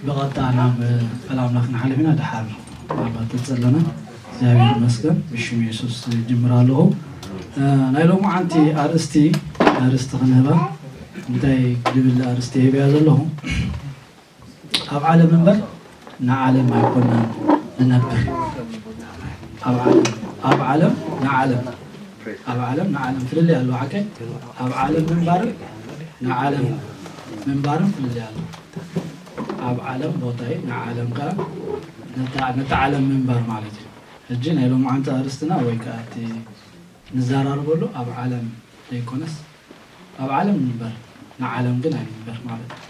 ብቐጥታ ናብ ቃል ኣምላኽ ንሓልፍ ኢና። ደሓር ናብኣ ተጸለና እግዚኣብሔር ይመስገን። ብሽም የሱስ ጅምር ኣለኹ። እ፣ ናይ ሎማዓንቲ ኣርእስቲ፣ ኣርእስቲ ክንህባ እንታይ ዝብል ኣርእስቲ ሂብያ ዘለኹ? ኣብ ዓለም እምበር ንዓለም ኣይኮናን ንነብር። ኣብ ዓለም፣ ኣብ ዓለም ንዓለም፣ ኣብ ዓለም ንዓለም ፍልልይ ኣለዎ ሓቀይ። ኣብ ዓለም ምንባርን ንዓለም ምንባርን ፍልልይ ኣለዎ። ኣብ ዓለም ቦታይ ንዓለም ከኣ ነታ፣ ነታ ዓለም ምንባር ማለት እዩ። ሕጂ ናይ ሎማዓንቲ ኣርእስትና ወይ ከኣ እቲ ንዘራረበሉ ኣብ ዓለም ዘይኮነስ ኣብ ዓለም ንንበር፣ ንዓለም ግን ኣይንንበር ማለት እዩ።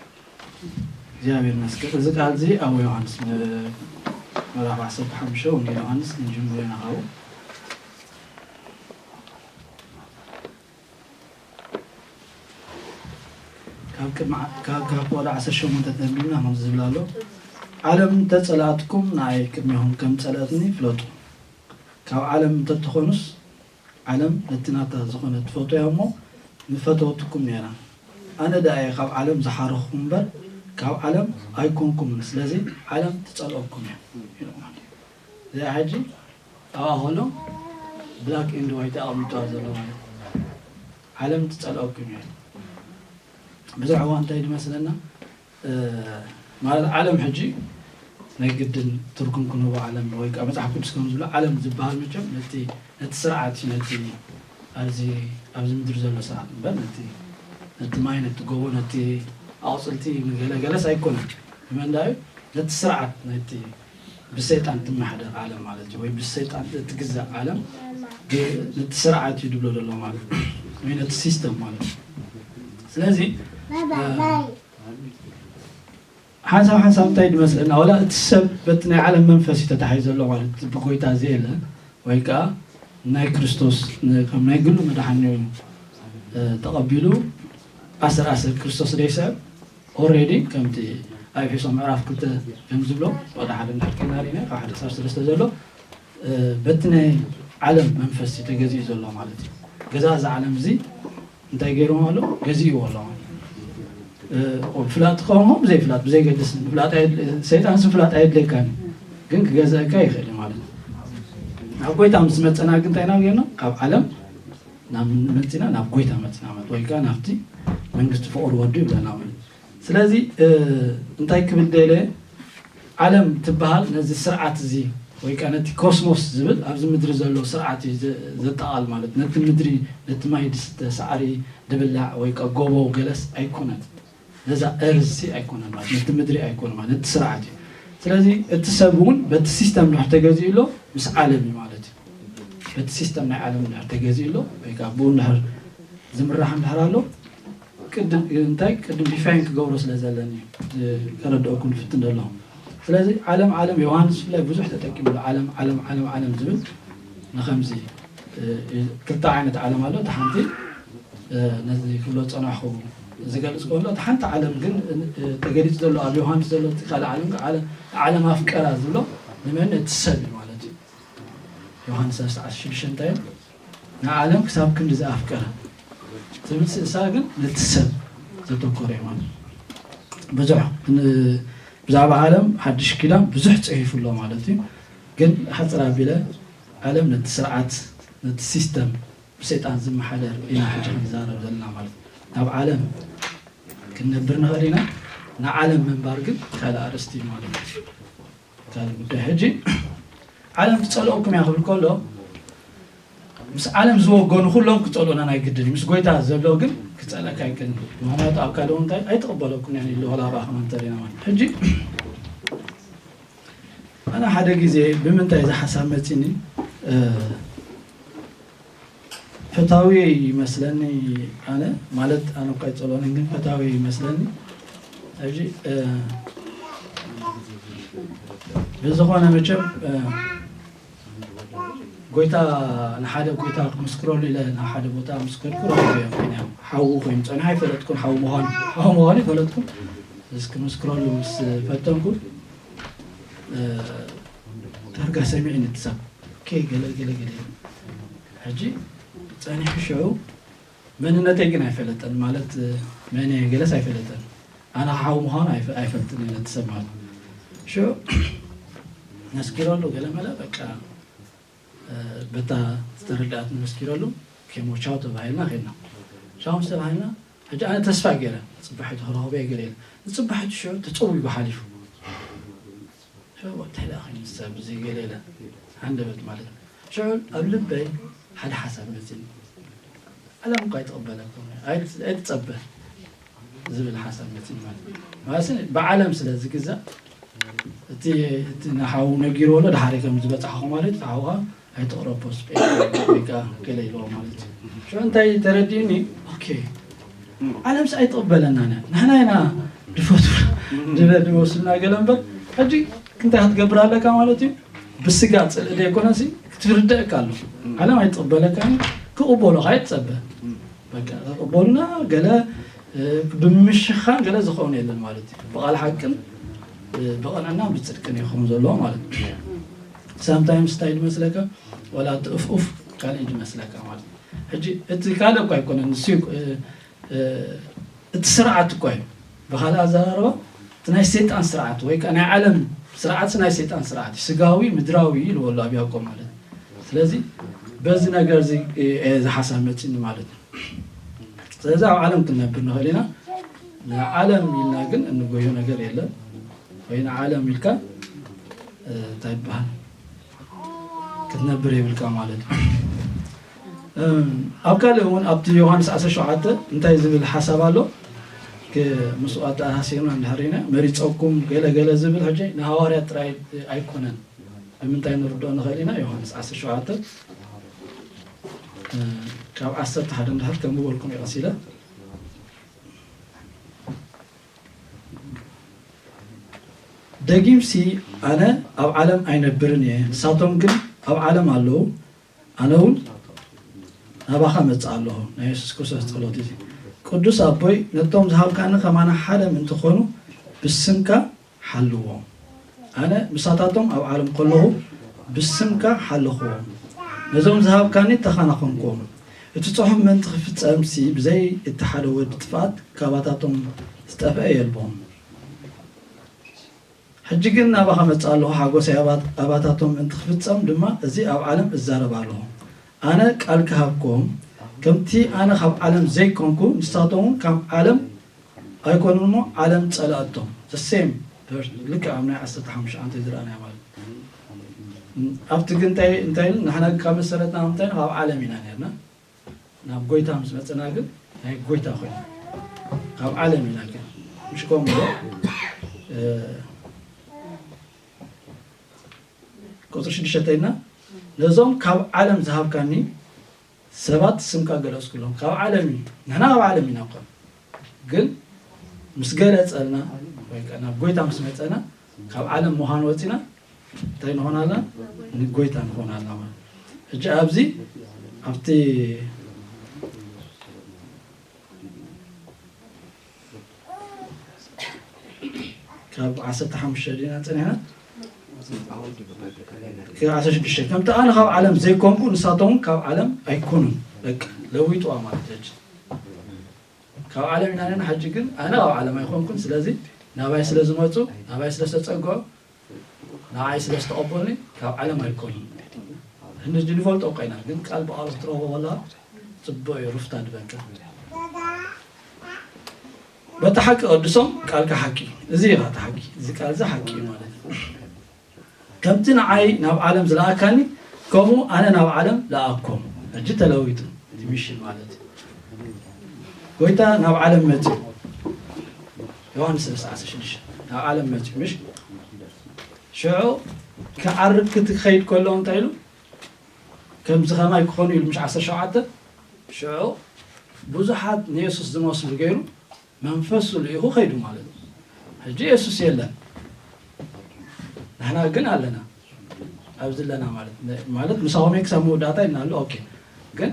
እግዚኣብሔር ይመስገን። እዚ ቃል እዚ ኣብ ዮሃንስ ም-፣ ምዕራፍ ዓሰርተ ሓሙሽተ ወንጌል ዮሃንስ ክንጅምሮ ኢና ካብኡ። ካብ ቅድሚ ዓ-፣ ካብ፣ ካብ ቆዳ ዓሰርተ ሸሞንተ ተንቢብና ከምዚ ዝብል ኣሎ፣ "ዓለም እንተጸላእትኩም ንኣይ ቅድሜኹም ከም ጸለእትኒ ፍለጡ። ካብ ዓለም እንተትኾኑስ ዓለም ነቲ ናታ ዝኾነ ትፈትያ እሞ ምፈተወትኩም ነይራ። ኣነ ደኣ እየ ካብ ዓለም ዝሓረኹኩም እምበር ካብ ዓለም ኣይኮንኩምን። ስለዚ ዓለም ትጸልኦኩም እያ" ኢሉ ማለት እዩ። እዚኣ ሕጂ ኣብኣ ከሎ ብላክ ኤንድ ዋይት ኣቐሚጥዋ ዘሎ ማለት እዩ። ዓለም ትጸልኦኩም እያ። ብዙሕ እዋን እንታይ ዝመስለና፣ እ፣ ማለት ዓለም ሕጂ ናይ ግድን ትርጉም ክንህቦ ዓለም ወይ ከዓ መጽሓፍ ቅዱስ ከም ዝብሎ ዓለም ዝበሃል መቸም ነቲ፣ ነቲ ስርዓት እዩ፣ ነቲ ኣብዚ፣ ኣብዚ ምድሪ ዘሎ ስርዓት እምበር ነቲ፣ ነቲ ማይ፣ ነቲ ጎቦ፣ ነቲ ኣቑጽልቲ ንገለ ገለስ ኣይኮነን። ብመንዳዩ ነቲ ስርዓት፣ ነቲ ብሰይጣን ትመሓደር ዓለም ማለት እዩ፣ ወይ ብሰይጣን እትግዛእ ዓለም ግ-፣ ነቲ ስርዓት እዩ ድብሎ ዘሎ ማለት እዩ፣ ወይ ነቲ ሲስተም ማለት እዩ። ስለዚ፣ እ፣ ሓንሳብ ሓንሳብ እንታይ ድመስለና፣ ዋላ እቲ ሰብ በቲ ናይ ዓለም መንፈስ እዩ ተታሒዙ ዘሎ ማለት እዩ፣ ብጎይታ ዘየለ ወይ ከዓ ናይ ክርስቶስ ን-፣ ከም ናይ ግሉ መድሓኒ እዩ፣ እ፣ ተቐቢሉ ኣሰር ኣሰር ክርስቶስ ደይስዕብ ኦልሬዲ ከምቲ ኣብ ኤፌሶን ምዕራፍ ክልተ ከም ዝብሎ ወደ ሓደ እንድሕር ኬድና ርኢና ካብ ሓደ ክሳብ ሰለስተ ዘሎ፣ እ፣ በቲ ናይ ዓለም መንፈስ እዩ ተገዚኡ ዘሎ ማለት እዩ። ገዛ እዚ ዓለም እዚ እንታይ ገይርዎ ኣሎ? ገዚእዎ ኣሎ ማለት እዩ። እ፣ ፍላጥ ክኸውን ብዘይፍላጥ፣ ብዘይገድስ፣ ፍላጥ ኣየድል-፣ ሰይጣን ስ ፍላጥ ኣየድልየካን እዩ። ግን ክገዝአካ ይኽእል እዩ ማለት እዩ። ናብ ጎይታ ምስ መጸና ግን እንታይ ኢና ጌርና? ካብ ዓለም ናብ መጺና፣ ናብ ጎይታ መጺና ማለት ወይ ከዓ ናብቲ መንግስቲ ፍቕሪ ወዱ ይብለና ማለት እዩ። ስለዚ፣ እ፣ እንታይ ክብል ደለ፣ ዓለም ትበሃል ነዚ ስርዓት እዚ ወይ ከዓ ነቲ ኮስሞስ ዝብል ኣብዚ ምድሪ ዘሎ ስርዓት እዩ ዘ-፣ ዘጠቓል ማለት ነቲ ምድሪ፣ ነቲ ማይ ድስተ፣ ሳዕሪ ድብላዕ ወይ ከዓ ጎቦ ገለስ ኣይኮነን። ነዛ ኤርዝ ሲ ኣይኮነን ማለት ነቲ ምድሪ ኣይኮነ ማለት ነቲ ስርዓት እዩ። ስለዚ እቲ ሰብ እውን በቲ ሲስተም ድሕር ተገዚኡ ኣሎ ምስ ዓለም እዩ ማለት እዩ። በቲ ሲስተም ናይ ዓለም ድሕር ተገዚኡ ኣሎ ወይ ከዓ ብኡ እንድሕር ዝምራሕ እንድሕር ኣሎ ቅድም እንታይ ቅድም ዲፋይን ክገብሮ ስለ ዘለኒ እዩ፣ እ፣ ከረድአኩም ዝፍትን ዘለኹ። ስለዚ ዓለም ዓለም ዮሃንስ ብፍላይ ብዙሕ ተጠቂምሉ ዓለም ዓለም ዓለም ዓለም ዝብል ንኸምዚ፣ እ፣ ክልተ ዓይነት ዓለም ኣሎ። እቲ ሓንቲ፣ እ፣ ነዚ ክብሎ ዝጸናሕኩ ዝገልጽ ከሎ እቲ ሓንቲ ዓለም ግን፣ እ፣ ተገሊጹ ዘሎ ኣብ ዮሃንስ ዘሎ እቲ ካልእ ዓለም ግን ዓለም፣ ዓለም ኣፍቀራ ዝብሎ ንመን እቲ ሰብ እዩ ማለት እዩ። ዮሃንስ ኣስታት ሽዱሽተ እንታይ እዩ? ንዓለም ክሳብ ክንዲ ዝኣፍቀረ ትብል ስእሳ ግን ነቲ ሰብ ዘተኮረ እዩ ማለት እዩ። ብዙሕ ን-፣ ብዛዕባ ዓለም ሓድሽ ኪዳን ብዙሕ ጽሒፉ ኣሎ ማለት እዩ። ግን ሓጽር ኣቢለ ዓለም ነቲ ስርዓት ነቲ ሲስተም ብሰይጣን ዝመሓደር ኢና ሕጂ ክንዛረብ ዘለና ማለት እዩ። ናብ ዓለም ክንነብር ንኽእል ኢና። ንዓለም ምንባር ግን ካልእ ኣርእስቲ እዩ ማለት እዩ። ካልእ ጉዳይ። ሕጂ ዓለም ትጸልኦኩም እያ ክብል ከሎ ምስ ዓለም ዝወገኑ ኩሎም ክጸልኡና ናይ ግድን እዩ። ምስ ጎይታ ዘሎ ግን ክጸልአካ ኣይክእልን። ምኽንያቱ ኣብ ካልእ እንታይ ኣይትቕበለኩም እያ ኢሉ ወላ ኣባኹም እንተሪና ማለት። ሕጂ ኣነ ሓደ ግዜ ብምንታይ እዚ ሓሳብ መጺኒ፣ እ፣ ፈታዊ ይመስለኒ ኣነ፣ ማለት ኣነ እኳ ኣይጸልኦንን ግን ፈታዊ ይመስለኒ። ሕጂ፣ እ፣ ብዝኾነ መቸም፣ እ፣ ጎይታ ንሓደ ጎይታ ክምስክረሉ ኢለ ናብ ሓደ ቦታ ምስ ከድኩ ረኺበዮ። ምኽንያቱ ሓዉ ኮይኑ ጸኒሑ ኣይፈለጥኩን፣ ሓዉ ምዃኑ፣ ሓዉ ምዃኑ ኣይፈለጥኩን። ምስ ክምስክረሉ ምስ ፈተንኩ፣ እ፣ ዳርጋ ሰሚዕኒ እቲ ሰብ። ኦኬ፣ ገለ፣ ገለ፣ ገለ። ሕጂ ጸኒሑ ሽዑ መንነተይ ግን ኣይፈለጠን፣ ማለት መን እየ ገለስ ኣይፈለጠን። ኣነ ሓው ምዃኑ ኣይፈ- ኣይፈልጥን እየ ነቲ ሰብ ማለት። ሽዑ መስኪረሉ ገለ መለ በቃ፣ እ፣ በታ ዝተረዳእት መስኪረሉ፣ ኬሞ ቻው ተባሂልና ኸድና። ቻው ምስ ተባሂልና፣ ሕጂ ኣነ ተስፋ ገይረ፣ ጽባሒቱ ክረኽቦ እየ ገለ ኢለ። ንጽባሒቱ ሽዑ ተጸዊጉ ሓሊፉ። ሽዑ እንታይ ደኣ ኮይኑ ሰብ እዚ ገለ ኢለ፣ ሃንደበት ማለት እዩ። ሽዑ ኣብ ልበይ ሓደ ሓሳብ መጺኒ። ዓለም እኳ ኣይትቕበለኩም፣ ኣይት- ኣይትጸበ ዝብል ሓሳብ መጺኒ ማለት እዩ። ማለት ብዓለም ስለ ዝግዛእ፣ እቲ፣ እቲ ንሓው ነጊርዎ ኣሎ፣ ድሓር ከም ዝበጻሕኹ ማለት እዩ። ሓውኻ ኣይትቕረቦ፣ ስፔን ወይ ከኣ ገለ ኢልዎ ማለት እዩ። ሽዑ እንታይ ተረዲእኒ? ኦኬ፣ ዓለምስ ኣይትቕበለናን እያ። ንሕና ኢና ድፈቱ፣ ድለ ድወስድና ገለ እምበር፣ ሕጂ እንታይ ክትገብር ኣለካ ማለት እዩ? ብስጋ ጽልኢ ዘይኮነሲ ክትርደእካ ኣሎ። ዓለም ኣይትቕበለካን፣ ክቕበሉኻ ኣይትጸበ። በቃ፣ ክቕበሉና ገለ፣ እ፣ ብምሽኻን ገለ ዝኾነ የለን ማለት እዩ። ብቓል ሓቅን፣ እ፣ ብቕንዕናን ብጽድቅን እዩ ክኸውን ዘለዎ ማለት እዩ። ሳምታይምስ እንታይ ድመስለካ? ወላ እቲ ኡፍ ኡፍ ካልእ ድመስለካ ማለት እዩ። ሕጂ እቲ ካልእ እኳ ኣይኮነን፣ ንሱ እዩ፣ እ፣ እ፣ እቲ ስርዓት እኳ እዩ። ብኻልእ ኣዘራርባ፣ እቲ ናይ ሰይጣን ስርዓት ወይ ከኣ ናይ ዓለም ስርዓት፣ ናይ ሰይጣን ስርዓት እዩ። ስጋዊ፣ ምድራዊ ኢልዎ ኣሎ ኣብ ያዕቆብ ማለት እዩ። ስለዚ በዚ ነገር እዚ፣ እ፣ እዚ ሓሳብ መጺኒ ማለት እዩ። ስለዚ ኣብ ዓለም ክንነብር ንኽእል ኢና። ንዓለም ኢልና ግን እንጎዮ ነገር የለን። ወይ ንዓለም ኢልካ፣ እ፣ እንታይ ይበሃል? ክትነብር የብልካ ማለት እዩ። እም፣ ኣብ ካልእ እውን ኣብቲ ዮሃንስ ዓሰርተ ሸውዓተ እንታይ ዝብል ሓሳብ ኣሎ? ክ-፣ ምስኡ ኣተኣሳሲርና እንድሕር ኢና፣ መሪጸኩም ገለ ገለ ዝብል ሕጂ ንሃዋርያት ጥራይ ኣይኮነን። ብምንታይ ንርድኦ ንኽእል ኢና? ዮሃንስ ዓሰርተ ሸውዓተ፣ እ፣ ካብ ዓሰርተ ሓደ እንድሕር ከም ዝበልኩም እየ ቀሲለ። ደጊምሲ ኣነ ኣብ ዓለም ኣይነብርን እየ፣ ንሳቶም ግን ኣብ ዓለም ኣለዉ፣ ኣነ እውን ናባኻ እመጽእ ኣለኹ። ናይ የሱስ ክርስቶስ ጸሎት እዚ። ቅዱስ ኣቦይ፣ ነቶም ዝሃብካኒ ከማና ሓደ ምእንቲ ክኾኑ ብስምካ ሓልዎም። ኣነ ምሳታቶም ኣብ ዓለም ከለኹ ብስምካ ሓለኽዎም። ነዞም ዝሃብካኒ ተኻናኸንክዎም። እቲ ጽሑፍ ምእንቲ ክፍጸምሲ ብዘይ እቲ ሓደ ወዲ ጥፍኣት ካባታቶም ዝጠፍአ የልቦን። ሕጂ ግን ናባኻ እመጽእ ኣለኹ፣ ሓጎሰይ ኣባት-፣ ኣባታቶም ምእንቲ ክፍጸም ድማ እዚ ኣብ ዓለም እዛረብ ኣለኹ። ኣነ ቃል ክሃብክዎም፣ ከምቲ ኣነ ካብ ዓለም ዘይኮንኩ፣ ንሳቶም እውን ካብ ዓለም ኣይኮኑን እሞ ዓለም ጸላእቶም። The same verse፣ ልክዕ ኣብ ናይ ዓሰርተ ሓሙሽተ ዓመት ዝረኣናዮ ማለት። ኣብቲ ግን እንታይ፣ እንታይ ኢሉ? ንሕና ካብ መሰረትና እንታይ ካብ ዓለም ኢና ነርና። ናብ ጎይታ ምስ መጸና ግን ናይ ጎይታ ኮይኑ። ካብ ዓለም ኢና ግን። ምሽ ከምኡ ዶ? እ፣ ቁጽሪ ሽዱሽተ ኢልና፣ ነዞም ካብ ዓለም ዝሃብካኒ ሰባት ስምካ ገለጽኩሎም። ካብ ዓለም እዩ። ንሕና ካብ ዓለም ኢና እኮ። ግን ምስ ገለጸልና፣ ወይ ከኣ ናብ ጎይታ ምስ መጸና፣ ካብ ዓለም ምዃን ወጺና፣ እንታይ ንኾን ኣለና? ንጎይታ ንኾን ኣለና ማለት። ሕጂ ኣብዚ፣ ኣብቲ ካብ ዓሰርተ ሓሙሽተ ዲና ጸኒሕና? ካብ ዓሰርተ ሽዱሽተ። ከምቲ ኣነ ካብ ዓለም ዘይኮንኩ፣ ንሳቶም እውን ካብ ዓለም ኣይኮኑን። በቃ፣ ለዊጥዋ ማለት እዩ። ካብ ዓለም ኢና ነና፣ ሕጂ ግን ኣነ ካብ ዓለም ኣይኮንኩን። ስለዚ ናባይ ስለ ዝመጹ፣ ናባይ ስለ ዝተጸግዑ፣ ንዓይ ስለ ዝተቐበሉኒ፣ ካብ ዓለም ኣይኮኑን። እንጂ ንፈልጦ እኮ ኢና፣ ግን ቃል ብቓሉ ክትረኽቦ ከለኻ ጽቡቕ እዩ፣ ሩፍታ ድበልካ። በቲ ሓቂ ቀድሶም፣ ቃልካ ሓቂ። እዚ እዩ እቲ ሓቂ። እዚ ቃል እዚ ሓቂ እዩ ማለት እዩ። ከምቲ ንዓይ ናብ ዓለም ዝለኣካኒ፣ ከምኡ ኣነ ናብ ዓለም ለኣኮም። ሕጂ ተለዊጡ እቲ ሚሽን ማለት እዩ። ጎይታ ናብ ዓለም መጺኡ። ዮሃንስ ሰለስተ ዓሰርተ ሽዱሽተ፣ ናብ ዓለም መጺኡ፣ ምሽ? ሽዑ ክዓርግ ክትኸይድ ከሎ እንታይ ኢሉ? ከምዚ ከማይ ክኾኑ ኢሉ፣ ምሽ ዓሰርተ ሸውዓተ? ሽዑ ብዙሓት ንየሱስ ዝመስሉ ገይሩ መንፈሱ ልኢኹ ኸይዱ ማለት እዩ። ሕጂ የሱስ የለን፣ ንሕና ግን ኣለና። ኣብዚ ኣለና ማለት፣ ማለት ምሳኹም እየ ክሳብ መወዳእታ ኢልና ኣሎ። ኦኬ፣ ግን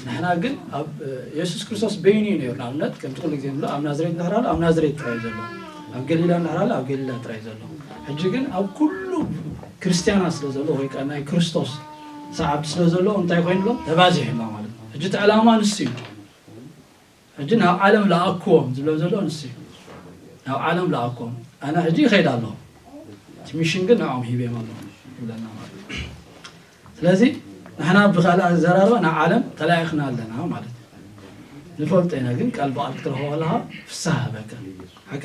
ንሕና ግን ኣብ፣ እ፣ የሱስ ክርስቶስ በይኑ እዩ ነይሩ። ንኣብነት ከምቲ ኩሉ ግዜ ንብሎ፣ ኣብ ናዝሬት እንድሕር ኣሎ፣ ኣብ ናዝሬት ጥራይ እዩ ዘሎ። ኣብ ገሊላ እንድሕር ኣሎ፣ ኣብ ገሊላ ጥራይ እዩ ዘሎ። ሕጂ ግን ኣብ ኩሉ ክርስትያናት ስለ ዘሎ፣ ወይ ከኣ ናይ ክርስቶስ ሰዓብቲ ስለ ዘሎ፣ እንታይ ኮይኑ ኣሎ? ተባዚሑ ኣሎ ማለት እዩ። ሕጂ እቲ ዕላማ ንሱ እዩ። ሕጂ ናብ ዓለም ለኣክዎም ዝብሎ ዘሎ ንሱ እዩ። ናብ ዓለም ለኣኮም፣ ኣነ ሕጂ ይኸይድ ኣለኹ፣ እቲ ሚሽን ግን ንዕኦም ሂበዮም ኣለኹ ይብለና ማለት እዩ። ስለዚ ንሕና ብኻልእ ኣዘራርባ ናብ ዓለም ተላኢኽና ኣለና ማለት እዩ። ንፈልጦ ኢና፣ ግን ቃል ብቓል ክትረኽቦ ከለኻ ፍስሃ ይህበካ። ሓቀ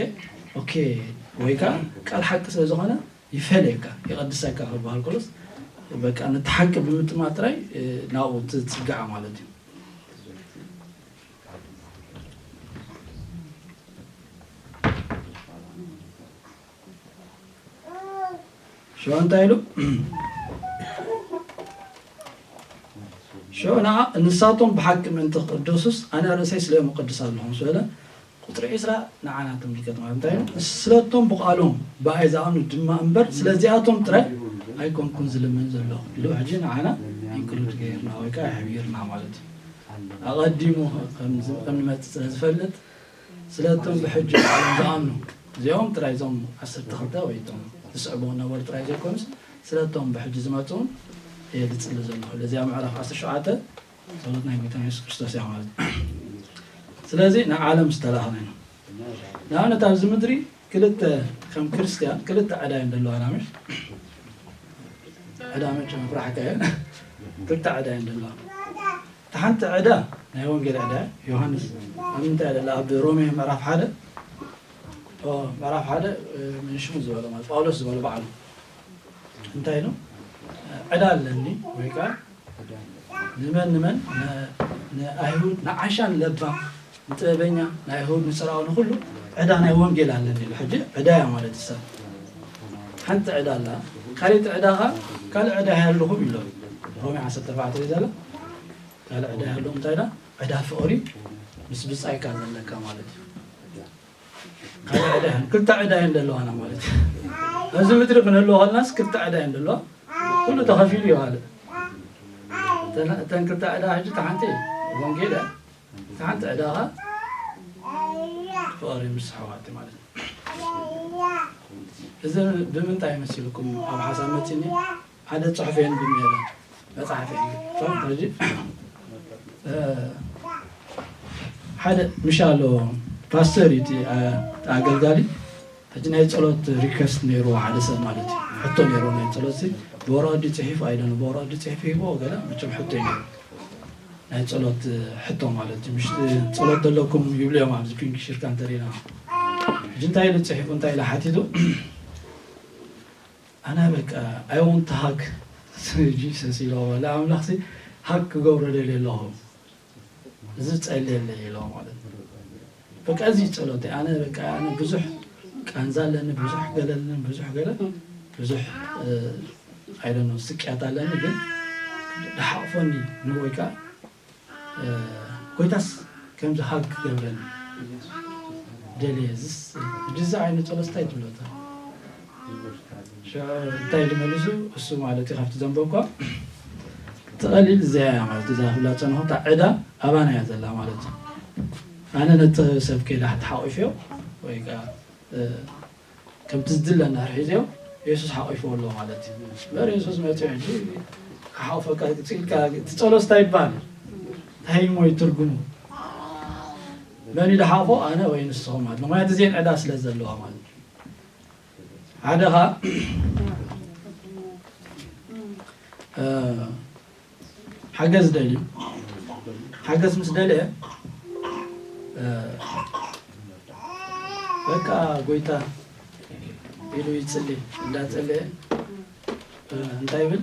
ኦኬ፣ ወይ ከዓ ቃል ሓቂ ስለ ዝኾነ ይፈልየካ፣ ይቐድሰካ ክበሃል ከሎስ በቃ ነቲ ሓቂ ብምጥማት ጥራይ ናብኡ ትጽጋዕ ማለት እዩ። ሽዑ እንታይ ኢሉ? ሽዑ ንዓ ንሳቶም ብሓቂ ምእንቲ ክቅደሱስ ኣነ ርእሰይ ስለኦም እቅድስ ኣለኹ ምስ በለ፣ ቁጽሪ ዕስራ ንዓና ትምልከት ማለት እንታይ እዩ? ስለቶም ብቃሎም ብኣይ ዝኣምኑ ድማ እምበር ስለዚኣቶም ጥራይ ኣይኮንኩን ዝልምን ዘለኹ ኢሉ ሕጂ ንዓና ኢንክሉድ ገይርና ወይ ከዓ ኣሕቢርና ማለት እዩ። ኣቐዲሙ ከም ዝ- ከም ንመጽእ ስለ ዝፈልጥ ስለቶም ብሕጂ ብቃሎም ዝኣምኑ እዚኦም ጥራይ እዞም ዓሰርተ ክልተ ወይ እቶም ዝስዕቡ ነበሩ ጥራይ ዘይኮኑስ ስለቶም ብሕጂ ዝመጽኡ እውን እየ ዝጽሊ ዘለኹ። ለዚኣ ምዕራፍ ዓሰርተ ሸውዓተ ጸሎት ናይ ጎይታና የሱስ ክርስቶስ እያ ማለት እዩ። ስለዚ ንዓለም ዝተላእኽና ኢና። ንኣብነት ኣብዚ ምድሪ ክልተ ከም ክርስትያን ክልተ ዕዳ እየን ዘለዋና ምሽ? ዕዳ መቸ መፍራሕካ እየን ክልተ ዕዳ እየን ዘለዋ። እታ ሓንቲ ዕዳ ናይ ወንጌል ዕዳ እያ። ዮሃንስ ኣብ ምንታይ ደላ ኣብ ሮሜ ምዕራፍ ሓደ ኦ፣ ምዕራፍ ሓደ እ፣ መንሽሙ ዝበሎ ማለት ጳውሎስ ዝበሎ ባዕሉ እንታይ ነው ዕዳ ኣለኒ ወይ ከዓ ንመን ንመን ን- ንኣይሁድ ንዓሻን ለባም ንጥበበኛ ንኣይሁድ ንፅራዊ ንኩሉ ዕዳ ናይ ወንጌል ኣለኒ ኢሉ ሕጂ ዕዳ እያ ማለት ይሰብ ሓንቲ ዕዳ ኣላ ካልእቲ ዕዳኻ ካልእ ዕዳ ያለኹም ኢሎ ሮሜ ዓሰርተ ኣርባዕተ ዘለ ካልእ ዕዳ ያለኹም እንታይ ዳ ዕዳ ፍቕሪ ምስ ብፃይካ ዘለካ ማለት እዩ ካልእ ዕዳ ክልተ ዕዳ እየን ዘለዋና ማለት እዩ ኣብዚ ምድሪ ክንህልዎ ከልናስ ክልተ ዕዳ እየን ዘለዋ ኩሉ ተኸፊሉ ይዋልእ እተን ክልተ ዕዳ ሕጂ ተሓንቲ ወንጌል እያ ተሓንቲ ዕዳኻ ፍቕሪ ምስ ኣሕዋት ማለት እዩ እዚ ብምንታይ መሲልኩም ኣብ ሓሳብ መፂኒ ሓደ ፅሑፍ የንብብ ነይረ መፅሓፍ የንብብ ሕጂ ሓደ ምሻ ኣሎ ፓስተር እዩ ኣገልጋሊ ሕጂ ናይ ፀሎት ሪከስት ነይሩ ሓደ ሰብ ማለት እዩ ሕቶ ነይሩ ናይ ፀሎት ሲ ብወረቐዲ ፅሒፍ ኣይደነ ብወረቐዲ ፅሒፍ ሂቦ ገለ መቸም ሕቶ እዩ ናይ ፀሎት ሕቶ ማለት እዩ ምሽ ፀሎት ዘለኩም ይብሉ እዮም ኣብዚ ፒንክ ሽርካ እንተሪና ሕጂ እንታይ ኢሉ ፅሒፉ እንታይ ኢሉ ሓቲቱ ኣነ በቃ I want to hug Jesus ኢሎ ለኣምላኽሲ ሃግ ክገብሮ ደልየ ኣለኹ እዚ ጸልየለይ ኢሎ ማለት በቃ እዚ ጸሎት ኣነ በቃ ኣነ ብዙሕ ቃንዛ ኣለኒ ብዙሕ ገለ ኣለኒ ብዙሕ ገለ ብዙሕ I don't know ስቅያት ኣለኒ ግን ድሓቕፎኒ ንወይካ ጎይታስ ከምዚ ሃግ ክገብረኒ ደልየ እዚስ ሕጂ እዚ ዓይነት ጸሎት እንታይ ትብሎ እታ ሽዑ እንታይ ኢሉ መሊሱ እሱ ማለት እዩ ካብቲ ዘንበብኳ እቲ ቀሊል እዚኣ እያ ማለት እዛ ክብላ ጸንኹ እታ ዕዳ ኣባና እያ ዘላ ማለት እዩ ኣነ ነቲ ሰብ ከይዳ ተሓቂፍዮ ወይ ከዓ ከምቲ ዝድለ እንድሕር ሒዝዮ የሱስ ሓቂፍዎ ኣሎ ማለት እዩ እምበር የሱስ መፅኡ ሕጂ ክሓቑፈካ ኢልካ እቲ ጸሎት እንታይ ይበሃል እንታይ እሞ እዩ ትርጉሙ መን እዩ ዝሓቑፎ ኣነ ወይ ንስኹም ማለት ምክንያቱ እዚአን ዕዳ ስለ ዘለዋ ማለት ሓደ ኸዓ ሓገዝ ደልዩ ሓገዝ ምስ ደልየ በቃ ጎይታ ኢሉ ይፅሊ እንዳፀለየ እንታይ ይብል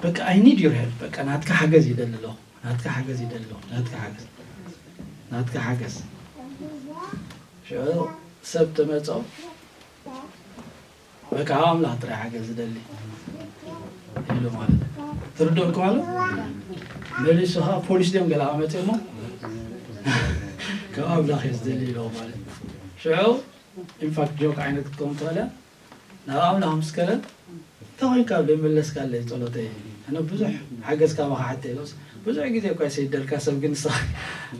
በቃ I need your help በቃ ናትካ ሓገዝ ይደሊ ኣለኹ ናትካ ሓገዝ ይደሊ ኣለኹ ናትካ ሓገዝ ናትካ ሓገዝ ሽዑ ሰብ ተመፆ በቃ ካብ ኣምላኽ ጥራይ ሓገዝ ዝደሊ ኢሉ ማለት ትርድእኩም ኣሎ መሊሱ ከዓ ፖሊስ ድዮም ገለ መፅእ እሞ ካብ ኣምላኽ እየ ዝደሊ ኢሎ ማለት ሽዑ ኢንፋክት ጆክ ዓይነት ክትከውን ትኽእል እያ ናብ ኣምላኽ ምስ ከለ ተኾይንካ ዘይመለስካለይ ጸሎተይ ኣነ ብዙሕ ሓገዝ ካባኻ ሓተ ኢሎስ ብዙሕ ግዜ እኳ ይሰይደልካ ሰብ ግን ንስኻ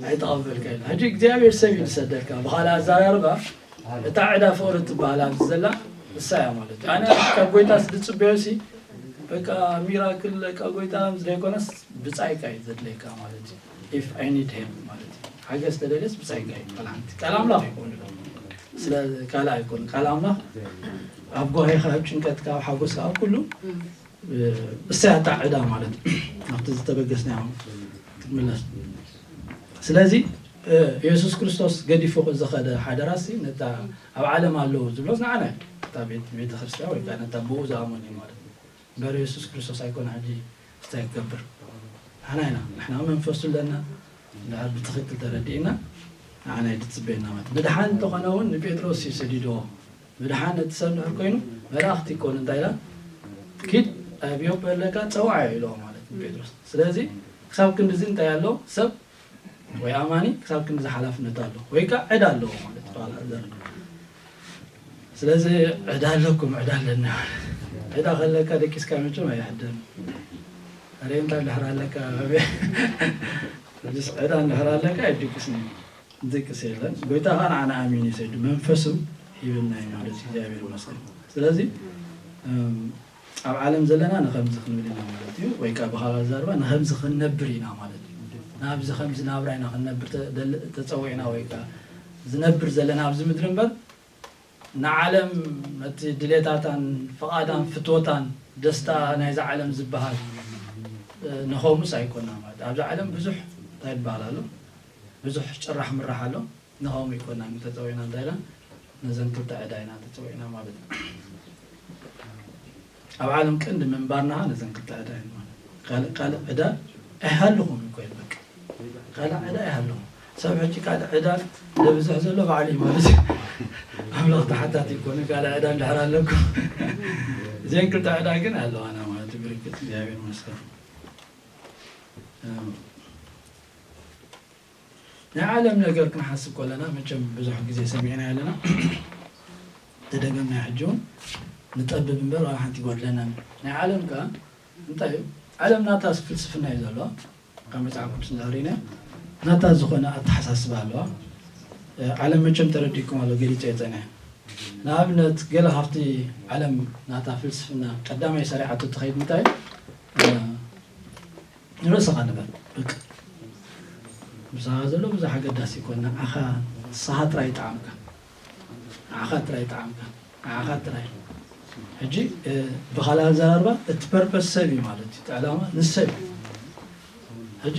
ኣይተቐበልካ ኢሉ ሕጂ እግዚኣብሔር ሰብ እዩ ዝሰደልካ ብኻልእ ኣዘራርባ እታ ዕዳ ፍቕሪ ትበሃል ኣብዚ ዘላ እሳ እያ ማለት እዩ ኣነ ካብ ጎይታ ስድፅበዮ ሲ በቃ ሚራክል በቃ ጎይታ ምስ ዘይኮነስ ብፃይካ እዩ ዘድለይካ ማለት እዩ if I need help ማለት እዩ ሓገዝ ተደልየስ ብፃይካ እዩ ካልሓንቲ ቃል ኣምላኽ ይኮኑ ስለ ካልእ ኣይኮን፣ ካልእ ኣምላኽ ኣብ ጓሂኻ፣ ኣብ ጭንቀትካ፣ ኣብ ሓጎስካ፣ ኣብ ኩሉ እሳይ ኣታ ዕዳ ማለት ኣብቲ ዝተበገስናዮ ክትምለስ። ስለዚ የሱስ ክርስቶስ ገዲፉ ዝኸደ ሓደራሲ ነታ ኣብ ዓለም ኣለዉ ዝብሎስ ንዓና እዩ። እታ ቤት ቤተ ክርስቲያን ወይ ከዓ ነታ ብኡ ዝኣመኑ እዩ ማለት እዩ። እምበር የሱስ ክርስቶስ ኣይኮነ ሕጂ እንታይ ክገብር? ንሕና ኢና፣ ንሕና መንፈሱ ኣለና። እንድሕር ብትኽክል ተረዲእና ንዓና እዩ ዝፅበየና ማለት እዩ። ምድሓን እንተኾነ እውን ንጴጥሮስ እዩ ሰዲድዎ። ምድሓን እቲ ሰብ እንድሕር ኮይኑ መላእኽቲ ይኮኑ እንታይ ኢላ ኪድ ኣብ ዮፐ ኣለካ ፀውዓ ኢልዎ ማለት እዩ ጴጥሮስ። ስለዚ ክሳብ ክንድዚ እንታይ ኣሎ ሰብ ወይ ኣማኒ ክሳብ ክንድዚ ሓላፍነት ኣሎ ወይ ከዓ ዕዳ ኣለዎ ማለት እዩ። ቃል ኣዘር ስለዚ ዕዳ ኣለኩም ዕዳ ኣለና። ዕዳ ከለካ ደቂስካ መቸም ኣይሕደን። ኣሬንታ እንድሕር ኣለካ ዕዳ እንድሕር ኣለካ ኣይድቅስን እዩ። ድቅስ የለን። ጎይታ ከዓ ንዓና ኣሚን እዩ ሰዱ መንፈሱ ሂብና እዩ ማለት እዩ። እግዚኣብሔር ይመስገን። ስለዚ ኣብ ዓለም ዘለና ንኸምዚ ክንብል ኢና ማለት እዩ። ወይ ከዓ ብኻልእ ኣዛርባ ንኸምዚ ክንነብር ኢና ማለት እዩ። ናብዚ ከምዚ ናብራ ኢና ክንነብር ተጸዊዕና ወይ ከዓ ዝነብር ዘለና ኣብዚ ምድሪ እምበር ንዓለም ነቲ ድሌታታን ፍቓዳን ፍትወታን ደስታ ናይዛ ዓለም ዝበሃል ንኸምኡስ ኣይኮና ማለት ኣብዚ ዓለም ብዙሕ እንታይ ይበሃል ኣሎ ብዙሕ ጭራሕ ምራሕ ኣሎ። ንኸምኡ ይኮና ተጸዊዕና እንታይ ኢላ ነዘን ክልተ ዕዳ ኢና ተጸዊዕና ማለት እዩ። ኣብ ዓለም ቀንዲ ምንባርና ነዘን ክልተ ዕዳ እየን ማለት እዩ። ካልእ ካልእ ዕዳ ኣይሃልኹም እኮ ይበቅ ካልእ ዕዳ ኣይሃልኹም። ሰብ ሕጂ ካልእ ዕዳ ለብዝሕ ዘሎ ባዕሉ እዩ ማለት እዩ። ኣምላኽ ተሓታቲ ይኮነ ካልእ ዕዳ እንድሕር ኣለኩም እዚን ክልተ ዕዳ ግን ኣለዋና ማለት እዩ። ብርክት እግዚኣብሔር ይመስገን። ናይ ዓለም ነገር ክንሓስብ ከለና መቸም ብዙሕ ግዜ ሰሚዕና ኣለና ተደገምና ሕጂ እውን ንጠብብ እምበር ዋላ ሓንቲ ይጎድለና። ናይ ዓለም ከ እንታይ እዩ? ዓለም ናታ ፍልስፍና እዩ ዘለዋ ካብ መፅሓፍ ቅዱስ እንዳሪና ናታ ዝኾነ ኣተሓሳስባ ኣለዋ። ዓለም መቸም ተረዲኩም ኣሎ ገሊፀ የፀነ ንኣብነት ገለ ካብቲ ዓለም ናታ ፍልስፍና ቀዳማይ ሰሪዓቶ ተኸይድ እንታይ ንርእስኻ ንበር በቃ ምሳኻ ዘሎ ብዙሕ ኣገዳሲ ይኮን ንዓኻ ንስኻ ጥራይ ይጠዓምካ ንዓኻ ጥራይ ይጠዓምካ ንዓኻ ጥራይ ሕጂ ብኻልእ ኣዘራርባ እቲ ፐርፐስ ሰብ እዩ ማለት እዩ ዕላማ ንሰብ እዩ ሕጂ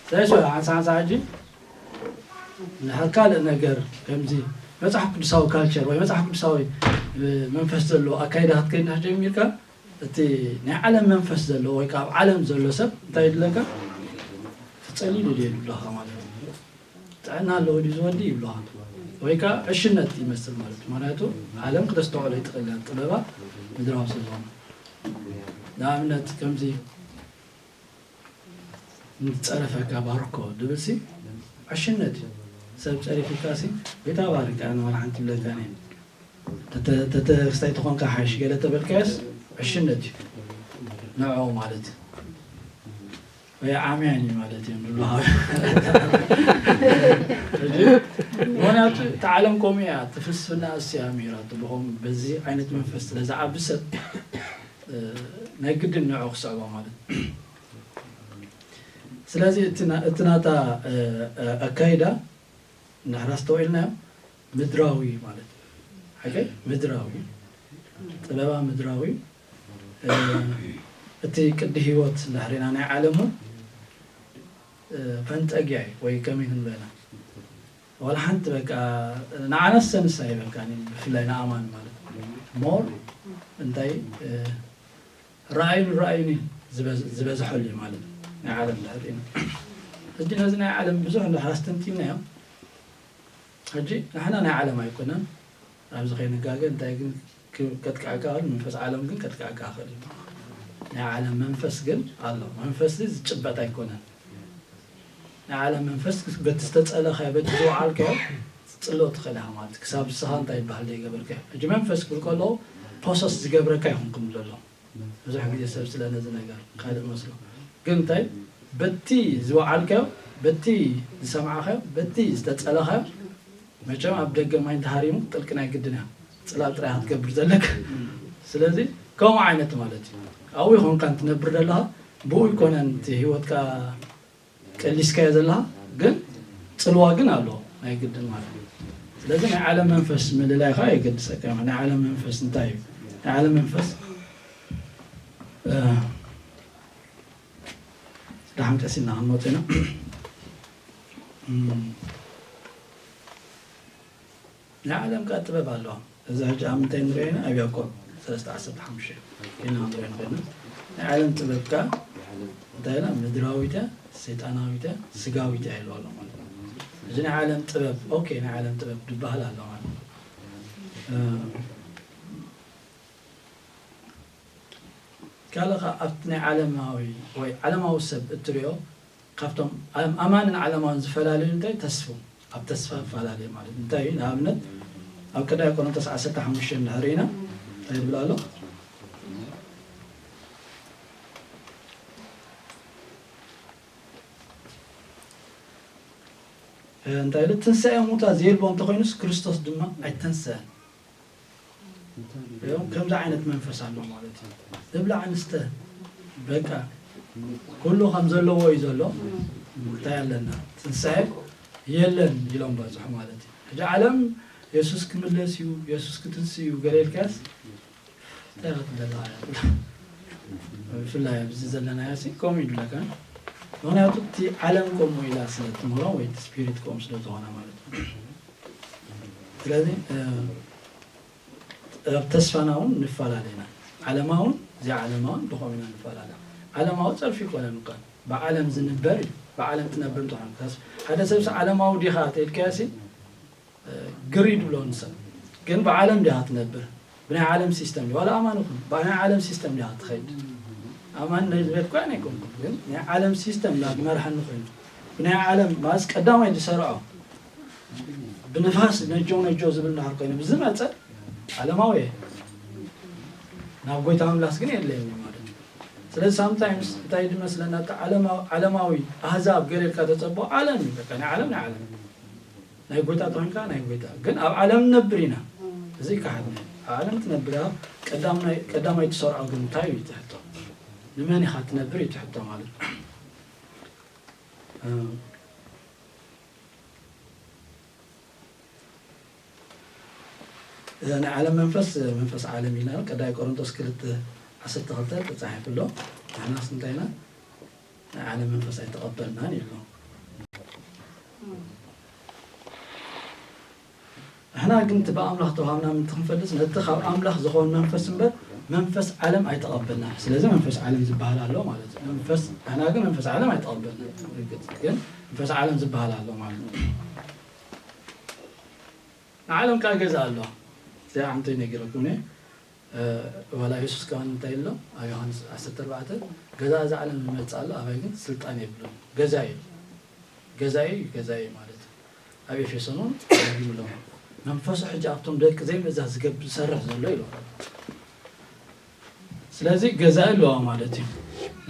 ስለዚ ሓንሳ ሓንሳ ሕጂ ንድሕር ካልእ ነገር ከምዚ መፅሓፍ ቅዱሳዊ ካልቸር ወይ መፅሓፍ ቅዱሳዊ መንፈስ ዘለዎ ኣካይዳ ክትከይድ ጀሚርካ እቲ ናይ ዓለም መንፈስ ዘለዎ ወይ ከዓ ኣብ ዓለም ዘሎ ሰብ እንታይ ይድለካ ትፀሊ ድልየ ይብለካ ማለት እዩ። ጥዕና ኣለዎ ድዩ ዝወዲ ይብለካ ወይ ከዓ ዕሽነት ይመስል ማለት እዩ። ምክንያቱ ዓለም ክተስተውዕሎ ይትኽእል እያ ጥበባት ምድራዊ ስለዝኾነ ንኣብነት ከምዚ ንፀረፈካ ባርኮ ድብል ሲ ዕሽነት እዩ። ሰብ ፀሪፊካ ሲ ቤታ ባርካ ኣነ ዋላ ሓንቲ ይብለካ ነ ተተክስታይ ተኾንካ ሓይሽ ገለ ተበልካዮስ ዕሽነት እዩ። ንዕኡ ማለት ወይ ዓምያን እዩ ማለት እዮም ዝብሉ ምክንያቱ እቲ ዓለም ከምኡ እያ እቲ ፍልስፍና እሱ እያ ሚራቱ ብኸም በዚ ዓይነት መንፈስ ስለ ዝዓቢ ሰብ ናይ ግድን ንዕኡ ክስዕቦ ማለት ስለዚ እቲ ናታ ኣካይዳ እንድሕር ኣስተውዒልናዮ ምድራዊ ማለት እዩ። ሓቀይ ምድራዊ ጥበባ ምድራዊ እቲ ቅዲ ህይወት እንድሕሪና ናይ ዓለሙ ፈንጠጊያ እዩ ወይ ከመይ ክንበላ ዋላ ሓንቲ በቃ ንዓነስ ሰንስ ኣይበልካን እዩ ብፍላይ ንኣማን ማለት ሞር እንታይ ራእይን ራእይን ዝበዝሐሉ እዩ ማለት ናይ ዓለም ድሕር ኢና ሕጂ ነዚ ናይ ዓለም ብዙሕ እንድሕር ኣስተንቲናዮ ሕጂ ንሕና ናይ ዓለም ኣይኮነን ኣብዚ ከይንጋገ እንታይ ግን ከጥቃዕካ መንፈስ ዓለም ግን ከጥቃዕካ ክእል እዩ ናይ ዓለም መንፈስ ግን ኣሎ መንፈስ ዝጭበጥ ኣይኮነን ናይ ዓለም መንፈስ በቲ ዝተፀለኻዮ በቲ ዝወዓልካዮ ትፅልኦ ትኽእል ኢኻ ማለት ክሳብ ንስኻ እንታይ ይበሃል ዘይገበርካዮ ሕጂ መንፈስ ክብል ከለዉ ፖሰስ ዝገብረካ ይኹን ክም ዘሎ ብዙሕ ግዜ ሰብ ስለ ነዚ ነገር ካልእ መስሎ ግን እንታይ በቲ ዝወዓልካዮ በቲ ዝሰማዕኻዮ በቲ ዝተፀለኻዮ መቸም ኣብ ደገ ማይ እንተሃሪሙ ጥልቂ ናይ ግድን እያ ፅላል ጥራይ ክትገብር ዘለካ ስለዚ ከምኡ ዓይነት ማለት እዩ ኣብኡ ይኾንካ እንትነብር ዘለኻ ብኡ ይኮነን እቲ ህይወትካ ቀሊስካዮ ዘለኻ ግን ፅልዋ ግን ኣሎ ኣይግድን ማለት እዩ። ስለዚ ናይ ዓለም መንፈስ ምልላይ ከዓ የገድሰካ እዩ። ናይ ዓለም መንፈስ እንታይ እዩ? ናይ ዓለም መንፈስ ደሓን ቀሲልና ክንመፁ ኢና። ናይ ዓለም ከዓ ጥበብ ኣለዋ። እዚ ሕጂ ኣብ ምንታይ ንሪኦ ኢና? ኣብ ያዕቆብ ሰለስተ ዓሰርተ ሓሙሽተ ኢና ክንሪኦ ንኽእል ኢና። ናይ ዓለም ጥበብ ከዓ እንታይ ኢላ? ምድራዊተ፣ ሰይጣናዊተ፣ ስጋዊተ ኢልዋ ኣሎ ማለት እዩ። እዚ ናይ ዓለም ጥበብ፣ ኦኬ፣ ናይ ዓለም ጥበብ ዝበሃል ኣሎ ማለት እዩ። ካልእ ከዓ ኣብቲ ናይ ዓለማዊ ወይ ዓለማዊ ሰብ እትሪኦ ካብቶም ኣም- ኣማንን ዓለማውን ዝፈላለዩ እንታይ? ተስፉ ኣብ ተስፋ ይፈላለዩ ማለት እዩ። እንታይ እዩ? ንኣብነት ኣብ ቀዳማይ ቆሮንቶስ ዓሰርተ ሓሙሽተ እንድሕር ኢና እንታይ ይብል ኣሎ? እንታይ ኢሉ? ትንሳኤ ሙታ ዘየልቦ እንተኮይኑስ ክርስቶስ ድማ ኣይተንሰአን። ከምዚ ዓይነት መንፈስ ኣሎ ማለት እዩ። ንብላዕ ንስተ በቃ ኩሉ ከም ዘለዎ እዩ ዘሎ። እንታይ ኣለና? ትንሳኤ የለን ኢሎም በዝሑ ማለት እዩ። ሕጂ ዓለም የሱስ ክምለስ እዩ፣ የሱስ ክትንስ እዩ ገለ ኢልካስ እንታይ ክትብለላ እያ? ብፍላይ ኣብዚ ዘለናዮ ሲ ከምኡ ይብለካ። ምክንያቱ እቲ ዓለም ከምኡ ኢላ ስለ ትምህሮ ወይ እቲ ስፒሪት ከምኡ ስለ ዝኾነ ማለት እዩ። ስለዚ ኣብ ተስፋና እውን ንፈላለ ኢና። ዓለማውን ዘይዓለማውን ብኸም ኢና ንፈላለ። ዓለማዊ ፀርፊ ይኮነን እኳ ብዓለም ዝንበር እዩ። ብዓለም ትነብር እንተኾን ሓደ ሰብሲ ዓለማዊ ዲኻ ተልካያሲ ግሪ ድብሎ ንሰብ ግን ብዓለም ዲኻ ትነብር? ብናይ ዓለም ሲስተም ዋላ ኣማን ይኹን ብናይ ዓለም ሲስተም ዲኻ ትኸይድ? ኣማን ናይ ዝበልኩ ኣነ ኣይኮንኩን ግን ናይ ዓለም ሲስተም ናብ መርሓኒ ኮይኑ ብናይ ዓለም ማስ ቀዳማይ ዝሰርዖ ብንፋስ ነጆ ነጆ ዝብል ናሃር ኮይኑ ብዝመፀ ዓለማዊ እየ። ናብ ጎይታ ምምላስ ግን የድለየኒ ማለት እዩ። ስለዚ ሳምታይምስ እንታይ ድመስለና እቲ ዓለማዊ ኣህዛብ ገለ ኢልካ ተፀብኦ ዓለም እዩ። በቃ ናይ ዓለም ናይ ዓለም ናይ ጎይታ ተኾንካ ናይ ጎይታ ግን ኣብ ዓለም ንነብር ኢና። እዚ ይከሓድ ናይ ኣብ ዓለም ትነብር ኢኻ። ቀዳማይ ትሰርዖ ግን እንታይ እዩ ትሕቶ? ንመን ኢኻ ትነብር እዩ ትሕቶ ማለት እዩ። ናይ ዓለም መንፈስ መንፈስ ዓለም ኢና ቀዳይ ቆሮንቶስ ክልተ ዓሰርተ ክልተ ተጻሒፉ ኣሎ። ንሕናስ እንታይ ኢና? ናይ ዓለም መንፈስ ኣይተቐበልናን ይብሎ። ንሕና ግን እቲ ብኣምላኽ ተዋሃብና ምእንቲ ክንፈልጥ ነቲ ካብ ኣምላኽ ዝኾን መንፈስ እምበር መንፈስ ዓለም ኣይተቐበልናን። ስለዚ መንፈስ ዓለም ዝበሃል ኣሎ ማለት እዩ። መንፈስ ንሕና ግን መንፈስ ዓለም ኣይተቐበልናን። ርግጽ ግን መንፈስ ዓለም ዝበሃል ኣሎ ማለት እዩ። ንዓለም ከዓ ገዛ ኣለዋ። እዚኣ ሓንቲ ነጊረኩም እየ። ዋላ የሱስ ከማን እንታይ ኣሎ ኣብ ዮሃንስ ዓሰርተ ኣርባዕተ ገዛ እዛ ዓለም ዝመፅእ ኣሎ ኣባይ ግን ስልጣን የብሉን። ገዛ እዩ ገዛኢ ገዛኢ ማለት እዩ። ኣብ ኤፌሶን እውን ይብሎም መንፈሱ ሕጂ ኣብቶም ደቂ ዘይምእዛዝ ዝገብር ዝሰርሕ ዘሎ ኢሉ ስለዚ ገዛኢ ኣለዋ ማለት እዩ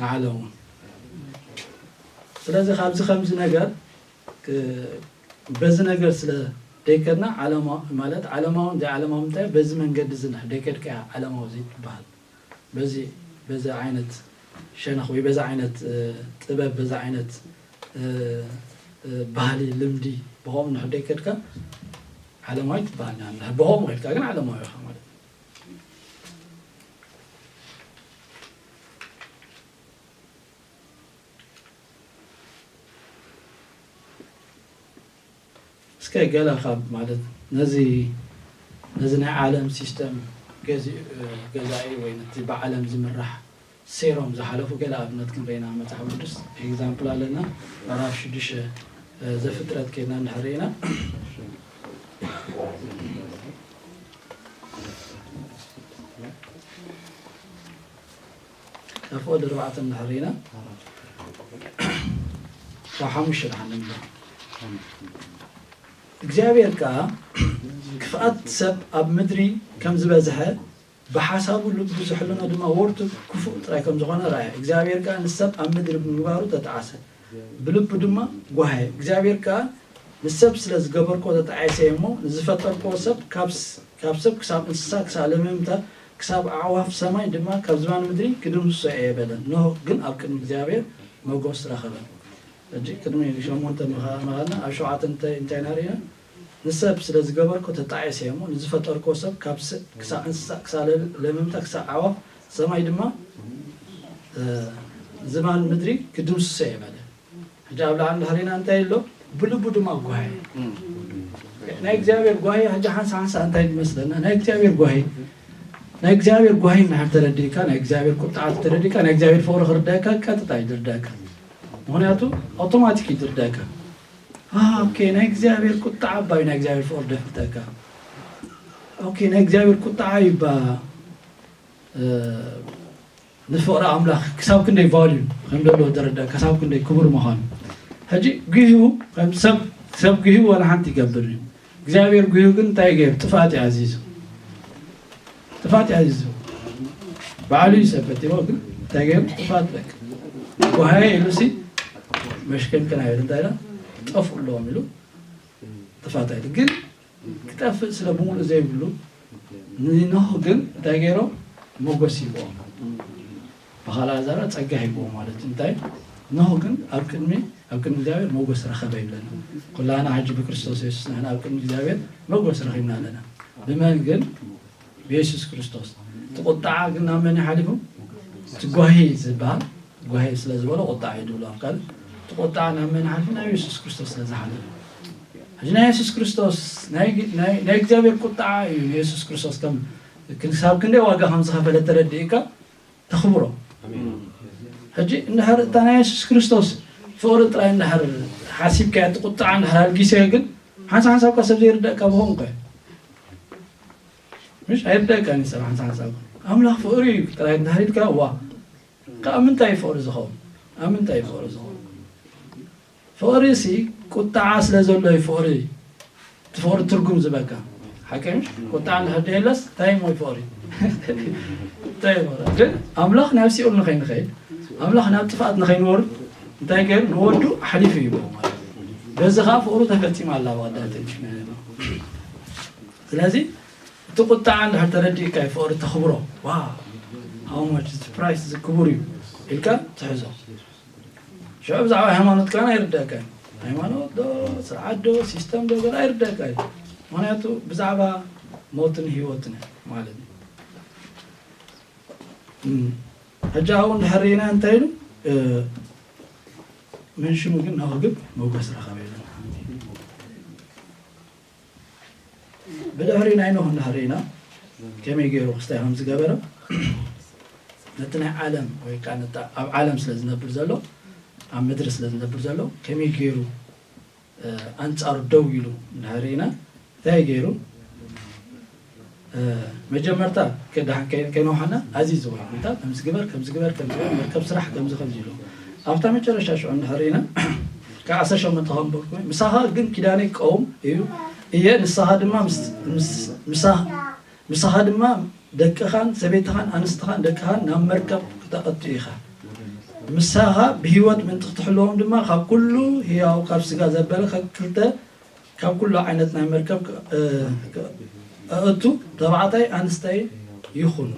ንዓለም እውን ስለዚ ካብዚ ከምዚ ነገር በዚ ነገር ስለ ደይከድና ዓለማ ማለት ዓለማዊ እንደ ዓለማዊ ምታይ በዚ መንገዲ እዚ ንሕ ደይከድካ ዓለማዊ እዚ ትበሃል በዚ በዚ ዓይነት ሸነኽ ወይ በዚ ዓይነት ጥበብ በዚ ዓይነት ባህሊ ልምዲ ብኸምኡ ንሕ ደይከድካ ዓለማዊ ትበሃል ብኸምኡ ከድካ ግን ዓለማዊ ኢኻ ማለት እስከ ገለ ካብ ማለት ነዚ ነዚ ናይ ዓለም ሲስተም ገዛኢ ወይ ነቲ ብዓለም ዝምራሕ ሴሮም ዝሓለፉ ገለ ኣብነት ክንረኢና መፅሓፍ ቅዱስ ኤግዛምፕል ኣለና ምዕራፍ ሽዱሽተ ዘፍጥረት ከድና እንድሕር ኢና ካብ ፍቕዲ ኣርባዕተ እንድሕር ኢና ካብ ሓሙሽተ ደሓን ንንበር እግዚኣብሔር ከዓ ክፍኣት ሰብ ኣብ ምድሪ ከም ዝበዝሐ ብሓሳቡ ልቡ ዝሕልኖ ድማ ወርቱ ክፉእ ጥራይ ከም ዝኾነ ረኣየ እግዚኣብሔር ከዓ ንሰብ ኣብ ምድሪ ብምግባሩ ተጠዓሰ ብልቡ ድማ ጓሃየ እግዚኣብሔር ከዓ ንሰብ ስለ ዝገበርክዎ ተጣዒሰ እየ እሞ ንዝፈጠርክዎ ሰብ ካብ ካብ ሰብ ክሳብ እንስሳ ክሳብ ለመምታ ክሳብ ኣዕዋፍ ሰማይ ድማ ካብ ዝባን ምድሪ ክድምስሶ እየ በለ። ኖህ ግን ኣብ ቅድሚ እግዚኣብሔር መጎስ ረኸበ። ሕጂ ቅድሚ ሸሞንተ ምኻ- ምኻድና ኣብ ሸውዓተ እንታይ እንታይ ኢና ርኢና? ንሰብ ስለ ዝገበርኩ ተጣዒሰ እየ እሞ ንዝፈጠርኩዎ ሰብ ካብ ስ- ክሳዕ እንስሳ ክሳዕ ለ- ለመምታ ክሳዕ ኣዕዋፍ ሰማይ ድማ እ፣ ዝባን ምድሪ ክድምስሶ እየ በለ። ሕጂ ኣብ ላዕሊ እንድሕር ርኢና እንታይ ኣሎ? ብልቡ ድማ ጓሂ። ናይ እግዚኣብሔር ጓሂ ሕጂ ሓንሳ ሓንሳ እንታይ ይመስለና? ናይ እግዚኣብሔር ጓሂ ናይ እግዚኣብሔር ጓሂ እንድሕር ተረዲእካ፣ ናይ እግዚኣብሔር ቁጥዓ ተረዲእካ፣ ናይ እግዚኣብሔር ፍቕሪ ክርዳእካ ቀጥታ እዩ ዝርዳእካ። ምኽንያቱ ኣውቶማቲክ እዩ ዝርዳእካ። ኦኬ፣ ናይ እግዚኣብሔር ቁጥዓ እባ እዩ ናይ እግዚኣብሔር ፍቕሪ ደፍልጠካ። ኦኬ፣ ናይ እግዚኣብሔር ቁጥዓ እዩ እባ ንፍቕሪ ኣምላኽ ክሳብ ክንደይ ቫልዩ ከም ዘለዎ ዝርዳእ፣ ክሳብ ክንደይ ክቡር ምዃኑ። ሕጂ ጉሂኡ ከም ሰብ ሰብ ጉሂኡ ዋላ ሓንቲ ይገብር እዩ። እግዚኣብሔር ጉሂኡ ግን እንታይ ገይሩ? ጥፍኣት እዩ ኣዚዙ። ጥፍኣት እዩ ኣዚዙ። ባዕሉ እዩ ሰብ ፈጢርዎ፣ ግን እንታይ ገይሩ? ጥፍኣት በቃ ጓሃየ ኢሉሲ መሽከንከን ኣይብል እንታይ ኢላ ጠፍኡ ኣለዎም ኢሉ ጥፍኣት ኣይብል ግን ክጠፍእ ስለ ብምሉእ ዘይብሉ ንኖህ ግን እንታይ ገይሮም? ሞገስ ሂቦም። ብኻልኣ ዛራ ጸጋ ሂቦም ማለት እዩ። እንታይ? ኖህ ግን ኣብ ቅድሚ ኣብ ቅድሚ እግዚኣብሔር ሞገስ ረኸበ ይብለና። ኩላና ሕጂ ብክርስቶስ የሱስ ንሕና ኣብ ቅድሚ እግዚኣብሔር ሞገስ ረኺብና ኣለና። ብመን ግን? ብየሱስ ክርስቶስ። እቲ ቁጣዓ ግን ናብ መን ይሓሊፉ? እቲ ጓሂ ዝበሃል ጓሂ ስለ ዝበሎ ቁጣዓ እዩ ድብሎ ኣብ ካልእ። እቲ ቁጣዓ ናብ መን ሓሊፉ? ናብ የሱስ ክርስቶስ ስለ ዝሓለፈ። ሕጂ ናይ የሱስ ክርስቶስ ናይ ናይ እግዚኣብሔር ቁጣዓ እዩ ንየሱስ ክርስቶስ ከም ክሳብ ክንደይ ዋጋ ከም ዝኸፈለ ተረዲእካ ተኽብሮ። ሕጂ እንድሕር እታ ናይ የሱስ ክርስቶስ ፍቕሪ ጥራይ እንድሕር ሓሲብካዮ እቲ ቁጣዓ እንድሕር ኣልጊሰዮ ግን ሓንሳብ ሓንሳብ እኳ ሰብ ዘይርዳእካ ብኸምኡ እኳ እዩ። ምሽ ኣይርዳእካን እዩ ሰብ ሓንሳብ ሓንሳብ እኳ። ኣምላኽ ፍቕሪ እዩ ጥራይ እንድሕር ኢልካ እዋ ካብ ምንታይ እዩ ፍቕሪ ዝኸውን? ኣብ ምንታይ እዩ ፍቕሪ ዝኸውን? ፍቕሪ ሲ ቁጣዓ ስለ ዘሎ እዩ ፍቕሪ እቲ ፍቕሪ ትርጉም ዝበካ ሓቂ ምሽ ቁጣዓ እንድሕር ደየለስ እንታይ እሞ ፍቕሪ እንታይ ማለት ግን ኣምላኽ ናብ ሲኦል ንኸይንኸይድ ኣምላኽ ናብ ጥፍኣት ንኸይንወርድ እንታይ ገይሩ ንወዱ ኣሕሊፉ ይቦ ማለት በዚ ከዓ ፍቕሩ ተፈፂማ ኣላ ዋዳተ ስለዚ እቲ ቁጣዓ እንድሕር ተረዲእካ ፍቕሪ ተኽብሮ ዋ ሃው ማች ፕራይስ ዝክቡር እዩ ኢልካ ትሕዞ ሽዑ ብዛዕባ ሃይማኖት ከኣ ኣይርዳእካን። ሃይማኖት ዶ ስርዓት ዶ ሲስተም ዶ ገለ ኣይርዳእካ እዩ። ምክንያቱ ብዛዕባ ሞትን ህይወትን ማለት እዩ። ሕጂ ኣብኡ እንድሕር ርኢና እንታይ ኢሉ መንሽሙ ግን ናሁ ግን መጎስ ረኸበ ኢለና። ብድሕሪ ናይ ኖህ እንድሕር ርኢና ከመይ ገይሩ ክስታይ ከም ዝገበረ ነቲ ናይ ዓለም ወይ ከዓ ነቲ ኣብ ዓለም ስለ ዝነብር ዘሎ ኣብ ምድሪ ስለ ዝነብር ዘሎ ከመይ ገይሩ ኣንፃሩ ደው ኢሉ እንድሕር ርኢና እንታይ ገይሩ መጀመርታ ከዳሓን ከይነውሓና ኣዚዝዎ እዩ እንታይ ከምዝግበር ከምዝግበር ከምዝግበር መርከብ ስራሕ ከምዚ ከምዚ ኢሉ ኣብታ መጨረሻ ሽዑ እንድሕር ርኢና ካብ ዓሰርተ ሸሞንተ ከም በልኩ ምሳኻ ግን ኪዳነይ ክቀውም እዩ እየ ንስኻ ድማ ምስ- ምስ- ምሳኻ- ምሳኻ ድማ ደቅኻን ሰበይትኻን ኣንስትኻን ደቅኻን ናብ መርከብ ክተእቱ ኢኻ ምሳኻ ብህይወት ምእንቲ ክትሕልዎም ድማ ካብ ኩሉ ህያው ካብ ስጋ ዘበለ ከክልተ ካብ ኩሉ ዓይነት ናይ መርከብ ኣእቱ ተባዕታይ ኣንስተይ ይኹን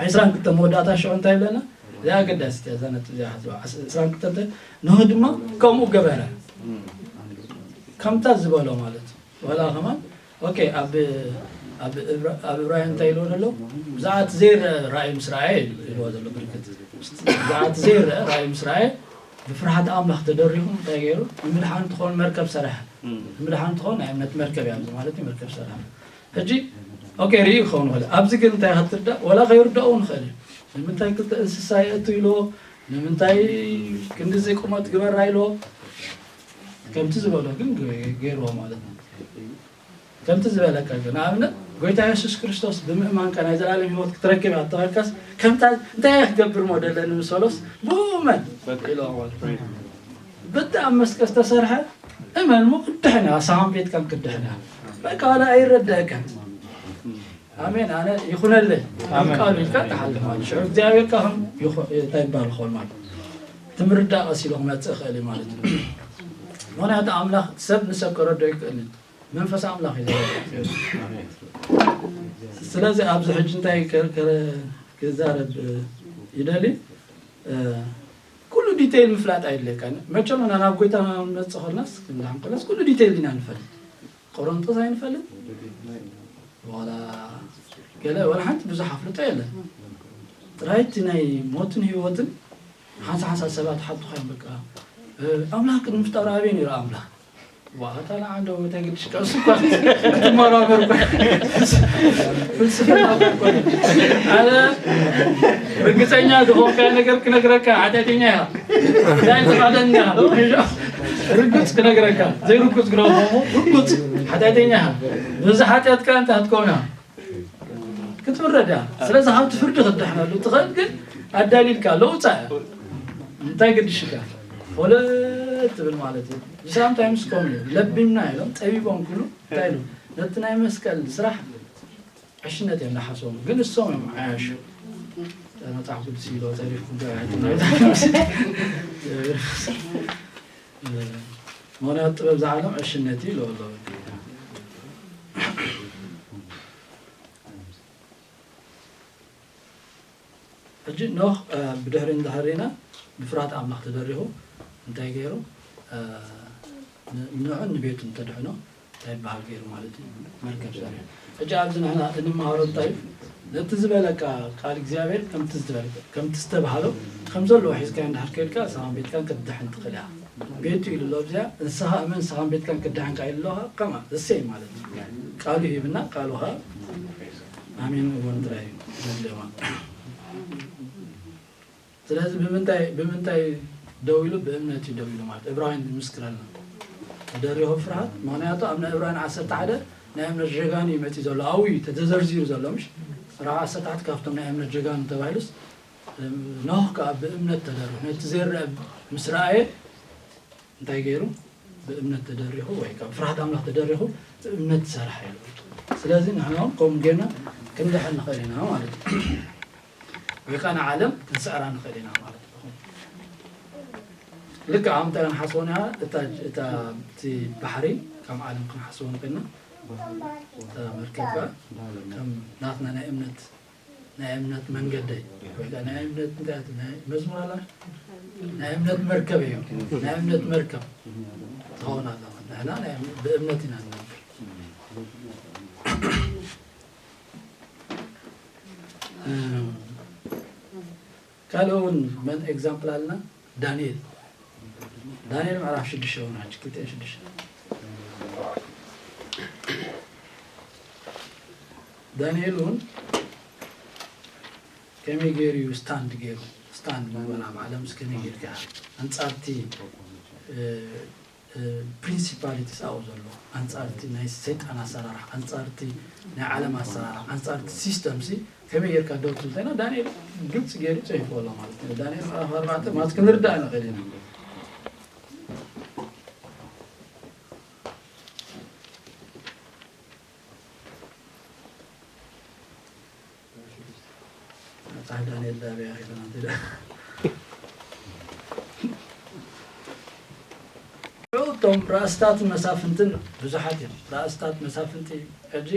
ዕስራን ክልተ መወዳእታ ሽዑ እንታይ ይብለና እዚኣ ኣገዳሲት እያ እዛ ነጥብ እዚኣ ሓዝዋ ዕስራን ክልተ እንታይ ንሆ ድማ ከምኡ ገበረ ከምታ ዝበሎ ማለት እዩ ወላ ከማን ኦኬ ኣብ ኣብ እብራውያን እንታይ ኢልዎ ዘሎ ብዛዕባ እቲ ዘይረአ ራእይ ምስ ረኣየ ኢልዎ ዘሎ ብርክት ብዛዕባ እቲ ዘይረአ ራእይ ምስ ረኣየ ብፍርሃት ኣምላኽ ተደሪኹ እንታይ ገይሩ ንምድሓን ትኾን መርከብ ሰረሐ ንምድሓን ትኾን ናይ እምነት መርከብ እያ ማለት እዩ መርከብ ሰረሐ ሕጂ ኦኬ ርኢ ክኸውን ይኽእል ኣብዚ ግን እንታይ ክትርዳእ ወላ ከይርዳኡ ንኽእል እዩ ንምንታይ ክልተ እንስሳ የእቱ ኢልዎ ንምንታይ ክንድዚ ቁመት ግበራ ኢልዎ ከምቲ ዝበሎ ግን ገይርዎ ማለት ነው ከምቲ ዝበለካ ግን ንኣብነት ጎይታ የሱስ ክርስቶስ ብምእማንካ ናይ ዘላለም ህይወት ክትረክብ እያ ተባልካስ ከምታ እንታይ እየ ክገብር ሞ ደለኒ ምስ በሎስ ብኡመን ብጣዕሚ መስቀል ዝተሰርሐ እመን ሞ ክድሕን እያ ሳሃን ቤትካን ክድሕን እያ በቃ ዋላ ኣይረዳእካን ኣሜን ኣነ ይኹነለይ ኣብ ቃሉ ኢልካ ትሓልፍ ማለት ሽዑ እግዚኣብሔር ካህም እንታይ ይባል ኾን ማለት ትምርዳ ቀሲሉ ክመፅእ ይኽእል እዩ ማለት እዩ ምክንያቱ ኣምላኽ ሰብ ንሰብ ከረዶ ይክእል መንፈስ ኣምላኽ እዩ ስለዚ ኣብዚ ሕጂ እንታይ ክዛረብ ይደሊ ኩሉ ዲቴይል ምፍላጥ ኣይድለካን። መቸም ናብ ጎይታ መጽእ ከለናስ፣ ክንዳሕም ከለናስ ኩሉ ዲቴይል ዲና ንፈልጥ። ቆሮንቶስ ኣይንፈልጥ? ዋላ ገለ፣ ዋላ ሓንቲ ብዙሕ ኣፍልጦ የለን። ጥራይ እቲ ናይ ሞትን ህይወትን ሓንሳ ሓንሳ ሰባት ሓቱኻ እዮም። በቃ፣ እ፣ ኣምላኽ ቅድሚ ምፍጣሩ ኣበይ ነይሩ ኣምላኽ? ዋ፣ እታ ንዓ እንደው እንታይ ግድሽ፣ ቀሱ እኳ ክትመራመር እኳ ፍልስፍና እኳ እኮ። ኣነ ርግጸኛ ዝኾንካ ነገር ክነግረካ፣ ሓጢኣተኛ ኢኻ። እንታይ ትባለኒ ኢኻ? ርግጽ ክነግረካ፣ ዘይርግጽ ግረሞ፣ ርግጽ ሓጢኣተኛ ኢኻ። በዚ ሓጢኣትካ እንታይ ክትከውን ኢኻ? ክትፍረድ እያ። ስለዚ ካብቲ ፍርዲ ክትድሕነሉ ትኽእል ግን ኣዳሊልካ ለውፃ እያ። እንታይ ግድሽካ? ፎለል ትብል ማለት እዩ። ብሳምታይምስ ከምኡ እዩ። ለቢምና ኢሎም ጠቢቦም ክብሉ እንታይ ኢሉ? ነቲ ናይ መስቀል ስራሕ ዕሽነት እዮም ዝሓስቦም። ግን እሶም እዮም ዓያሹ። መጽሓፍ ቅዱስ ኢሎ ተሪፍኩም ዶ? ምኽንያት ጥበብ ዝዓለም ዕሽነት እዩ ኢሎ ኣሎ። ሕጂ ኖህ፣ እ፣ ብድሕሪ እንድሕር ርኢና ብፍርሃት ኣምላኽ ተደሪኹ እንታይ ገይሩ? እ፣ ን-፣ ንዑን ንቤቱን ተድሕኖ እንታይ ይበሃል ገይሩ ማለት እዩ? መርከብ ሰሪሑ። ሕጂ ኣብዚ ንሕና እንመሃሮ እንታይ እዩ? ነቲ ዝበለካ ቃል እግዚኣብሔር ከምቲ ዝተበለ-፣ ከምቲ ዝተባህሎ ከም ዘለዎ ሒዝካዮ እንድሕር ከይድካ ንስኻን ቤትካን ክትድሕን ትኽእል ኢኻ። ቤቱ ኢሉ ኣሎ ኣብዚኣ፣ ንስኻ እመን ንስኻን ቤትካን ክትድሕን ከኣ ኢሉ ኣሎ ከምኣ፣ the same ማለት እዩ። ቃሉ ሂብና፣ ቃሉ ኸኣ ኣሜን እወን ጥራይ እዩ ዘድልዮ ማለት። ስለዚ ብምንታይ፣ ብምንታይ ደው ኢሉ? ብእምነት እዩ ደው ኢሉ ማለት ዕብራውያን ይምስክረልና። ተደሪኹ ፍርሃት፣ ምኽንያቱ ኣብ ናይ ዕብራውያን ዓሰርተ ሓደ ናይ እምነት ጀጋኑ እዩ መፂኡ ዘሎ፣ ኣብኡ እዩ ተዘርዚሩ ዘሎ፣ ምሽ? ዕብራውያን ዓሰርተ ሓደ ካብቶም ናይ እምነት ጀጋኑ ተባሂሉስ፣ ኖህ ከኣ ብእምነት ተደሪኹ፣ ነቲ ዘይረአ ምስ ረኣየ እንታይ ገይሩ? ብእምነት ተደሪኹ ወይ ካብ ፍርሃት ኣምላኽ ተደሪኹ ብእምነት ዝሰርሐ ኢሉ። ስለዚ ንሕና እውን ከምኡ ጌርና ክንድሕን ንኽእል ኢና ማለት እዩ። ወይ ከኣ ንዓለም ክንስዕራ ንኽእል ኢና ማለት እዩ። ልክዕ ኣብ እንታይ ክንሓስቦ ኢና? እታ፣ እታ፣ እቲ ባሕሪ ከም ዓለም ክንሓስቦ ንኽእልና፣ እታ መርከብ ከኣ ከም ናትና ናይ እምነት ናይ እምነት መንገደይ ወይ ከኣ ናይ እምነት እንታይ እያ? ናይ መዝሙር ኣላ? ናይ እምነት መርከብ እዩ። ናይ እምነት መርከብ ትኸውን ኣላ። ንሕና ናይ እምነት፣ ብእምነት ኢና ንነብር። እም፣ ካልእ እውን መን ኤግዛምፕል ኣለና? ዳንኤል። ዳንኤል ምዕራፍ ሽዱሽተ እውን ሕጂ ክልተ ሽዱሽተ። ዳንኤል እውን ከመይ ገይሩ እዩ ስታንድ ገይሩ? ስታንድ ንበላ ኣብ ዓለምስ ከመይ ጌርካ ኣንጻርቲ፣ እ፣ እ፣ ፕሪንሲፓሊቲስ ኣብኡ ዘሎ፣ ኣንጻርቲ ናይ ሰይጣን ኣሰራርሓ፣ ኣንጻርቲ ናይ ዓለም ኣሰራርሓ፣ ኣንጻርቲ ሲስተም ሲ ከመይ ጌርካ ደው ትብል እንተና ዳንኤል ግልጺ ገይሩ ጽሒፉ ኣሎ ማለት እዩ። ዳንኤል ምዕራፍ ኣርባዕተ ማለት ክንርዳእ ንኽእል ኢና። መጽሓፍ ዳንኤል ዳብያ ኸይተናንተ እቶም ራእስታትን መሳፍንትን ብዙሓት እዮም። ራእስታት መሳፍንቲ፣ ሕጂ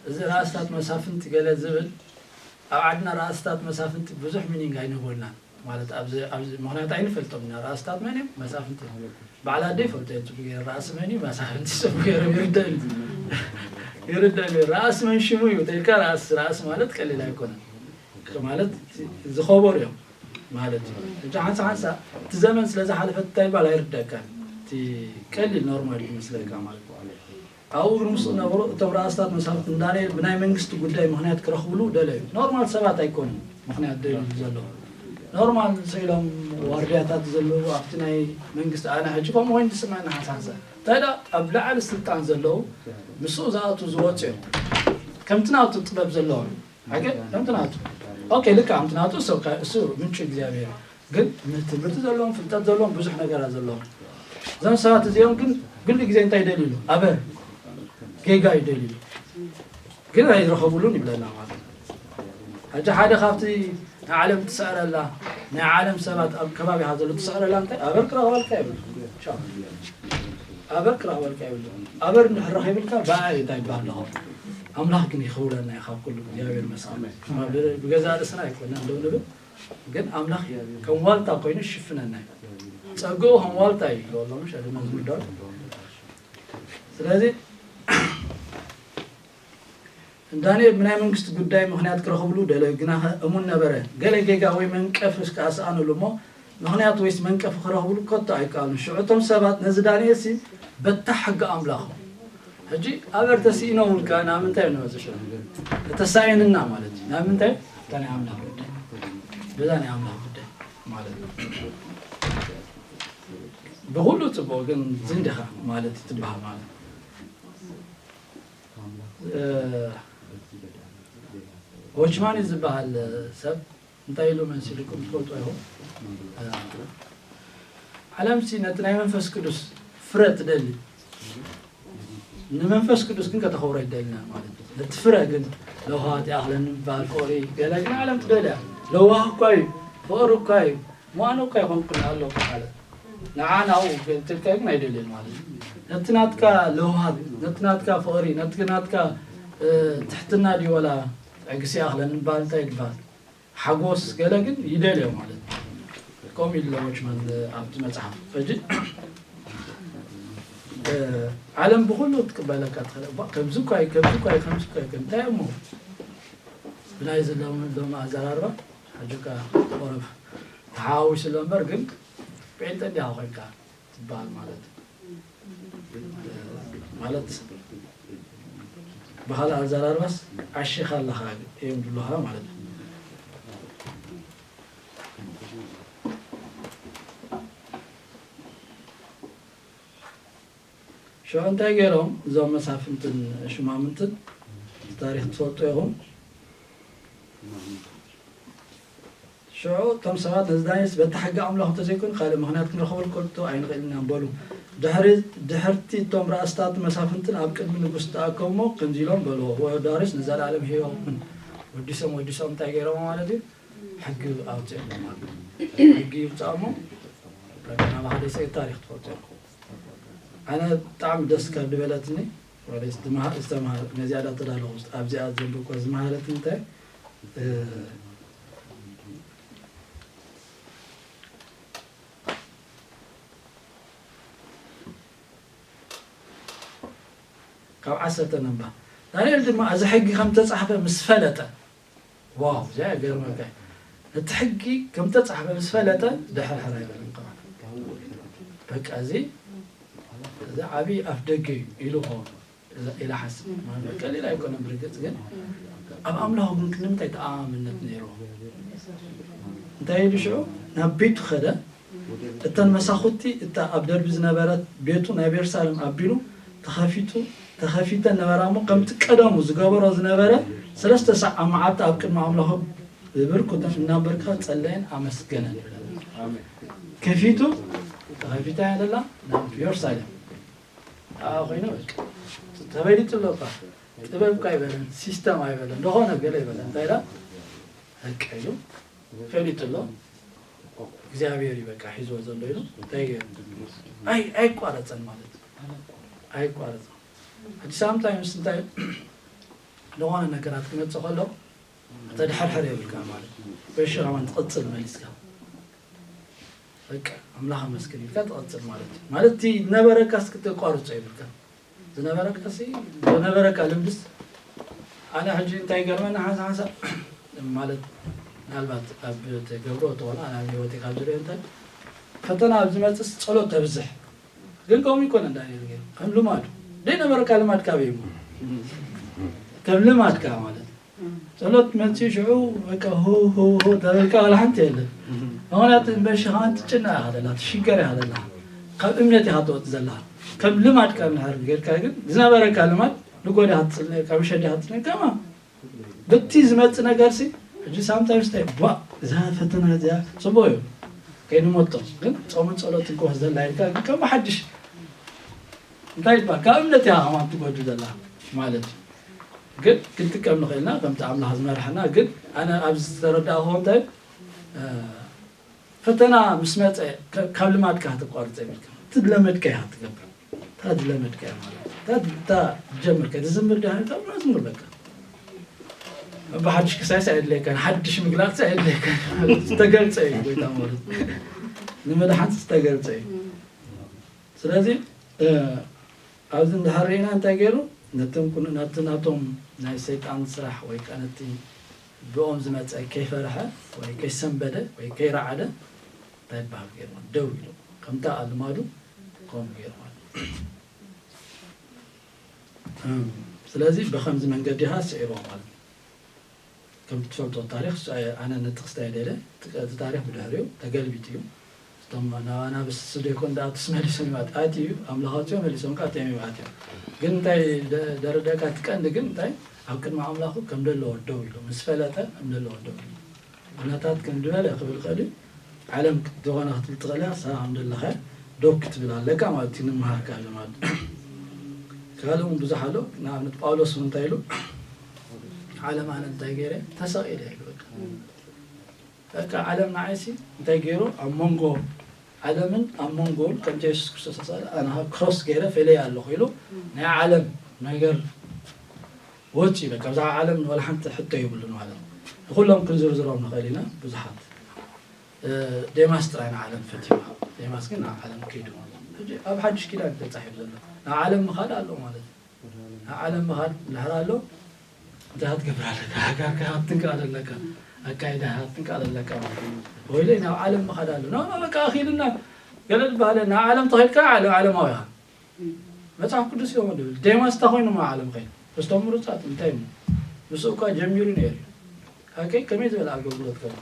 እዚ ራእስታት መሳፍንቲ ገለ ዝብል፣ ኣብ ዓድና ራእስታት መሳፍንቲ ብዙሕ ሚኒንግ ኣይንህበልናን። ማለት ኣብዚ፣ ኣብዚ ምኽንያት ኣይንፈልጦም ኢና። ራእስታት መን እዮም? መሳፍንቲ እዮም። በዓል ኣደ ይፈልጦ እየ ጽቡቅ ገይረ፣ ራእሲ መን እዩ? መሳፍንቲ ጽቡቅ ገይሮም ይርደእኒ። ይርደእኒ። ራእሲ መን ሽሙ እዩ? ተልካ ራእሲ፣ ራእሲ ማለት ቀሊል ኣይኮነን። ማለት ዝኸበሩ እዮም ማለት እዩ። ሕጂ ሓንሳ ሓንሳ እቲ ዘመን ስለ ዝሓለፈ እንታይ ይባል ኣይርደእካን። እቲ ቀሊል ኖርማል ይመስለካ ማለት እዩ። ኣብኡ ግን ምስ ዝነበሩ እቶም ራእስታት መሳፍንት ንዳንኤል ብናይ መንግስቲ ጉዳይ ምኽንያት ክረኽብሉ ደለዩ። ኖርማል ሰባት ኣይኮኑን ምኽንያት ደልዩ ዘለዉ። ኖርማል ሰኢሎም ዋርድያታት ዘለዉ ኣብቲ ናይ መንግስቲ ኣነ ሕጂ ከምኡ ኮይኑ ዝስምዐኒ ሓንሳ ሓንሳ። እንታይ ደኣ ኣብ ላዕሊ ስልጣን ዘለዉ ምስኡ ዝኣቱ ዝወፁ እዮም። ከምቲ ናቱ ጥበብ ዘለዎም። ሓቂ ከምቲ ናቱ። ኦኬ፣ ልክዕ ከምቲ ናቱ፣ እሱ፣ እሱ ምንጩ እግዚኣብሔር። ግን ም-፣ ትምህርቲ ዘለዎም፣ ፍልጠት ዘለዎም፣ ብዙሕ ነገራት ዘለዎም። እዞም ሰባት እዚኦም ግን፣ ግሉ ግዜ እንታይ ይደልዩ? ኣበር ጌጋ ይደልዩ። ግን ኣይረኸቡሉን ይብለና ማለት እዩ። ሕጂ ሓደ ካብቲ ንዓለም ትስዕረላ፣ ናይ ዓለም ሰባት ኣብ ከባቢኻ ዘሎ ትስዕረላ እንታይ? ኣበር ክረኽበልካ ይብሉ። ቻው። ኣበር ክረኽበልካ ይብሉ። ኣበር እንድሕር ረኺብልካ፣ ብኣይ እንታይ ይበሃል ኣለኹ? ኣምላኽ ግን ይኽውለና እዩ ካብ ኩሉ። እግዚኣብሔር ይመስገን። ብገዛእ ርእስና ኣይኮነን ደው ንብል። ግን ኣምላኽ ከም ዋልታ ኮይኑ ይሽፍነና እዩ። ጸግኡ ከም ዋልታ እዩ ይብሎ ኣሎ፣ ምሽ፣ እዚ መዝሙር ዳዊት። ስለዚ ዳንኤል ብናይ መንግስቲ ጉዳይ ምኽንያት ክረኽብሉ ደለዩ፣ ግናኸ እሙን ነበረ። ገለ ጌጋ ወይ መንቀፍ እስከ ኣስኣኑሉ እሞ፣ ምኽንያት ወይስ መንቀፍ ክረኽብሉ ከቶ ኣይከኣሉን። ሽዑ እቶም ሰባት ነዚ ዳንኤል ሲ በታ ሕጊ ኣምላኹ። ሕጂ ኣበር ተስኢኖ ውልካ ናብ ምንታይ ንመጽእ ሽዑ? ተሳኢንና ማለት እዩ። ናብ ምንታይ? እታ ናይ ኣምላኽ ጉዳይ። በዛ ናይ ኣምላኽ ጉዳይ ማለት ነው። ብኹሉ ጽቡቕ ግን ዝንድኻ ማለት ትበሃል ማለት። እ፣ ዎችማን ዝበሃል ሰብ እንታይ ኢሉ መሲልኩም ትፈልጡ ኢኹም? እ፣ ዓለምሲ ነቲ ናይ መንፈስ ቅዱስ ፍረ ትደሊ፣ ንመንፈስ ቅዱስ ግን ከተኸብሮ ይደልና ማለት እዩ። ነቲ ፍረ ግን ለውሃት ይኣኽለኒ ምባል፣ ፍቕሪ፣ ገለ ግን ዓለም ትደልያ። ለዋህ እኳ እዩ፣ ፍቕሪ እኳ እዩ፣ ምዃኑ እኳ ይኾንኩን ኣለኩ ማለት። ንዓ ናብኡ ትልካ ግን ኣይደልዮን ማለት እዩ። ነቲ ናትካ ለውሃት፣ ነቲ ናትካ ፍቕሪ፣ ነቲ ናትካ፣ እ፣ ትሕትና ድዩ ወላ ዕግሲ ይኣኽለኒ ምባል እንታይ ይባል? ሓጎስ ገለ ግን ይደልዮ ማለት እዩ። ከምኡ ኢሉ ዎችማን ኣብቲ መጽሓፍ። ሕጂ፣ እ፣ ዓለም ብኹሉ ትቅበለካ ትኽእል። እባ ከምዚ እኳ እዩ፣ ከምዚ እኳ እዩ፣ ከምዚ እኳ እዩ፣ እንታይ እሞ ብናይ ዘለዎም ሎም ኣዘራርባ ሕጂ እኳ ቆረብ ተሓዋዊሱ ኣሎ እምበር ግን ጴንጠ እንዲኻ ኮይንካ ትበሃል ማለት እዩ። ማለት ብኻልእ ኣዘራርባስ ዓሺኻ ኣለኻ እዮም ዝብሉኻ ማለት እዩ። ሽዑ እንታይ ገይሮም እዞም መሳፍንትን ሽማምንትን? ታሪኽ ትፈልጡ ኢኹም። ሽዑ እቶም ሰባት ነዚ ዳንኤልስ በቲ ሕጊ ኣምላኽ እንተዘይኮይኑ ካልእ ምኽንያት ክንረኽበሉ ከቶ ኣይንኽእልን ኢና በሉ። ድሕሪ ድሕርቲ እቶም ራእስታት መሳፍንትን ኣብ ቅድሚ ንጉስ ተኣከቡ እሞ ከምዚ ኢሎም በልዎ፣ ወዳሪስ ንዘለኣለም ህያው ኩን። ወዲሶም ወዲሶም እንታይ ገይሮም ማለት እዩ? ሕጊ ኣውፅኦም ማለት እዩ። ሕጊ ይውፃእ እሞ በቃ ናብ ሓደ ሰ ታሪኽ ትፈልጡ ኢኹም። ኣነ ብጣዕሚ ደስ ካብ ዝበለትኒ ወይስ ዝመሃ-፣ ዝተምሃር-፣ ነዚኣ ዳ ተዳለኹ ኣብዚኣ ዘንበብኳ ዝመሃረትኒ እንታይ፣ እ፣ ካብ ዓሰርተ ነንባ። ዳንኤል ድማ እዚ ሕጊ ከም ተጻሕፈ ምስ ፈለጠ፣ ዋው፣ እዚኣ ይገርመካ። እቲ ሕጊ ከም ተጻሕፈ ምስ ፈለጠ ድሕርሕር ኣይበለን። በቃ እዚ፣ እዚ ዓቢ ኣፍ ደገ እዩ ኢሉ ኸውን። እዛ ኢላ ሓስብ። ማለት ቀሊል ኣይኮነን ብርግጽ፣ ግን ኣብ ኣምላኹ ግን ክንምታይ ተኣማምነት ነይሩ። እንታይ ኢሉ ሽዑ? ናብ ቤቱ ኸደ። እተን መሳኹቲ እታ ኣብ ደርቢ ዝነበረት ቤቱ ናይ ቤርሳሌም ኣቢሉ ተኸፊቱ፣ ተኸፊተን ነበራ እሞ፣ ከምቲ ቀደሙ ዝገበሮ ዝነበረ፣ ሰለስተ ሳዕ ኣብ መዓልቲ ኣብ ቅድሚ ኣምላኹ ብብርኩተን እናንበርከኸ ጸለየን ኣመስገነን። ከፊቱ፣ ተኸፊታ እያ ዘላ፣ ናብ የሩሳሌም። ኣኣ፣ ኮይኑ በቃ ተበሊጡ ኣሎ እኳ። ጥበብ እኳ ኣይበለን፣ ሲስተም ኣይበለን፣ ዝኾነ ገለ ኣይበለን። እንታይ ኢላ? በቃ ኢሉ ፈሊጡ ኣሎ። እግዚኣብሔር እዩ በቃ ሒዝዎ ዘሎ ኢሉ እንታይ ገይሩ? ኣይ-፣ ኣይቋረጸን ማለት እዩ። ኣይቋረጸን። ሕጂ ሳምታይምስ እንታይ ዝኾነ ነገራት ክመጽእ ከሎ፣ ተድሓርሕር የብልካ ማለት እዩ። በሽኻ ከማን ትቕጽል መሊስካ። በቃ ኣምላኽ ኣመስግን ኢልካ ትቕጽል ማለት እዩ። ማለት እቲ ዝነበረካስ ክተቋርጾ የብልካ። ዝነበረካሲ፣ ዝነበረካ ልምድስ፣ ኣነ ሕጂ እንታይ ይገርመኒ፣ ሓንሳ ሓንሳ ማለት ምናልባት ኣብ ትገብሮ ትኾን፣ ኣነ ኣብ ህይወተይ ካብ ዝሪኦ እንታይ፣ ፈተና ኣብ ዝመጽእስ ጸሎት ተብዝሕ። ግን ከምኡ ይኮነ ዳንኤል ገይሩ። ከም ልማዱ። ዘይነበረካ ልማድ ካበይ እሞ? ከም ልማድካ ማለት። ጸሎት መጺኡ ሽዑ በቃ ሁ፣ ሁ፣ ሁ ተበልካ ዋላ ሓንቲ የለን። ምኽንያቱ እምበሺ ከማን ትጭነቕ ኢኻ ዘላ፣ ትሽገር ኢኻ ዘላ። ካብ እምነት ኢኻ ትወጽእ ዘላ። ከም ልማድካ እንድሕር ጌርካ ግን ዝነበረካ ልማድ ንጎዳ ክትጽልእ፣ ካብ ሸዲ ክትጽልእ ከማ በቲ ዝመጽእ ነገርሲ፣ ሕጂ ሳምታይምስ እንታይ፣ ቧእ፣ እዛ ፈተና እዚኣ ጽቡቕ እዩ፣ ከይንመጦ፣ ግን ጾምን ጸሎትን ክወስደላ ኢልካ፣ ግን ከም ሓድሽ እንታይ ይባል፣ ካብ እምነት እያ ከማን ትጎድል ዘላ ማለት እዩ። ግን ክንጥቀም ንኽእልና፣ ከምቲ ኣምላኽ ዝመርሐና፣ ግን ኣነ ኣብዚ ዝተረዳእኹዎ እንታይ፣ እ፣ ፈተና ምስ መጸ፣ ከ-፣ ካብ ልማድካ ከተቋርጾ የብልካ። እቲ ዝለመድካ ኢኻ ትገብር። እታ ዝለመድካ እያ ማለት። እታ፣ እታ ትጀምር፣ ከትዝምር ዳህር፣ እታ መዝሙር በቃ። ብሓድሽ ክሳይስ ኣየድልየካን፣ ሓድሽ ምግላጽ ኣየድልየካን። ዝተገልጸ እዩ ጎይታ ማለት፣ ንምድሓን ዝተገልጸ እዩ። ስለዚ ኣብዚ እንድሕር ርኢና እንታይ ገይሩ፣ ነቶም ኩን- ነቲ ናቶም ናይ ሰይጣን ስራሕ ወይ ከኣ ነቲ ብኦም ዝመጸ ከይፈርሐ ወይ ከይሰንበደ ወይ ከይረዓደ እንታይ ይበሃል ገይሩ፣ ደው ኢሉ፣ ከምታ ልማዱ ከምኡ ገይሩ ማለት እዩ። እም፣ ስለዚ ብኸምዚ መንገዲ ኢኻ ስዒርዎ ማለት እዩ። ከም ትፈልጦ ታሪኽ ስ- ኣነ ነጥቕስታ የደለ እቲ ታሪኽ ብድሕሪኡ ተገልቢጡ እዩ። እቶም ኣናብስ ስደኮ እንዳኣቱስ መሊሶም ይማት ኣት እዩ ኣምላኽ ኣትዮ መሊሶም ካ ኣትዮም ይማት እዮም። ግን እንታይ ደ- ደረደካ እቲ ቀንዲ ግን እንታይ ኣብ ቅድሚ ኣምላኹ ከም ደለዎ ደው ኢሉ ምስ ፈለጠ ከም ደለዎ ደው ኢሉ ኩነታት ከም ዝበለ ክብል ቀዲ ዓለም ክትኾነ ክትብል ትኽእላ ሳ ከም ደለኻ ዶክ ክትብል ኣለካ ማለት እዩ። ንምሃር ካልእ ማለት ካልእ እውን ብዙሕ ኣሎ። ንኣብነት ጳውሎስ እውን እንታይ ኢሉ ዓለም ኣነ እንታይ ገይረ ተሰቒለ ኢሉ በቃ በቃ ዓለም ንዓይሲ እንታይ ገይሩ ኣብ መንጎ ዓለምን ኣብ መንጎን ከምቲ የሱስ ክርስቶስ ኣሳለ ኣነ ክሮስ ገይረ ፈለየ ኣለኹ ኢሉ ናይ ዓለም ነገር ወፂ በቃ ብዛዕባ ዓለም ወላ ሓንቲ ሕቶ የብሉን ማለት ነው። ንኩሎም ክንዝርዝሮም ንኽእል ኢና ብዙሓት ዴማስ ጥራይ ንዓለም ፈቲዋ። ዴማስ ግን ናብ ዓለም ከይዱ ማለት ነው። ሕጂ ኣብ ሓድሽ ኪዳን ተፃሒፉ ዘሎ ናብ ዓለም ምኻድ ኣሎ ማለት እዩ። ናብ ዓለም ምኻድ እንድሕር ኣሎ እንታይ ክትገብር ኣለካ? ሃገርካ ክትንክእ ኣለካ፣ ኣካይዳኻ ክትንክእ ኣለካ ማለት እዩ። ወይለይ ናብ ዓለም ምኻድ ኣሎ ናብ በቃ ኣኺልና ገለ ዝበሃለ ናብ ዓለም ተኸድካ ዓለም ዓለማዊ ኢኻ። መጽሓፍ ቅዱስ እዮም ድብል ዴማስ እንታይ ኮይኑ ማ ዓለም ኸይድ ምስቶም ምሩጻት እንታይ እሞ ምስኡ እኳ ጀሚሩ ነይሩ እዩ። ኣከይ ከመይ ዝበለ ኣገልግሎት ከም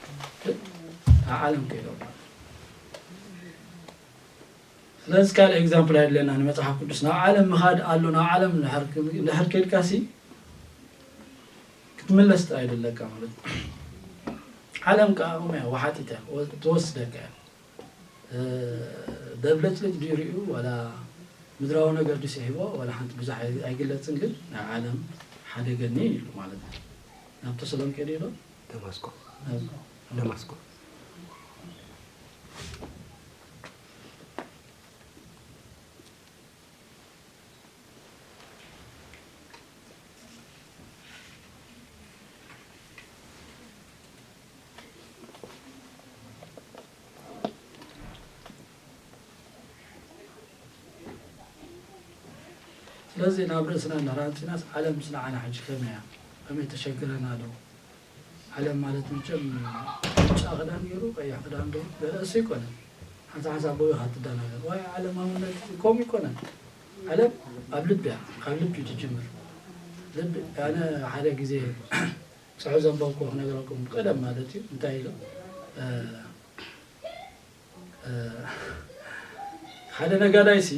ኣብ ዓለም ከይዶም ስለዚ ካልእ ኤግዛምፕል ኣይድለና ንመጽሓፍ ቅዱስ ናብ ዓለም ምኻድ ኣሎ ናብ ዓለም እንድሕር ከድካ ሲ ክትምለስ ጥራይ ደለካ ማለት ዓለም ከዓ ኡመያ ወሓጢት እያ ትወስደካ እያ ደብለጭልጭ ድዩ ሪኡ ዋላ ምድራዊ ነገር ድዩ ስሒቦ ዋላ ሓንቲ ብዙሕ ኣይግለፅን ግን ናይ ዓለም ሓደገኒ ኢሉ ማለት እዩ ናብ ተሰሎንቄ ድዩ ኢሎ ደማስቆ ደማስቆ ስለዚ ናብ ርእስና እንድሕር ኣምፂናስ ዓለም ምስ ንዓና ሕጂ ከመይ እያ? ከመይ ተሸግረና ዶ? ዓለም ማለት መቸም ብጫ ክዳን ገይሩ ቀይሕ ክዳን ዶ ገለ እሱ ይኮነ ሓንሳ ሓንሳ ቦይ ካትዳናገር ዋይ ዓለማውነት ከምኡ ይኮነ ዓለም ኣብ ልቢ እያ ካብ ልቢ ትጅምር ልቢ ኣነ ሓደ ግዜ ፅሑ ዘንበብኩ ክነግረኩም ቀደም ማለት እዩ እንታይ ኢሉ ሓደ ነጋዳይ ሲ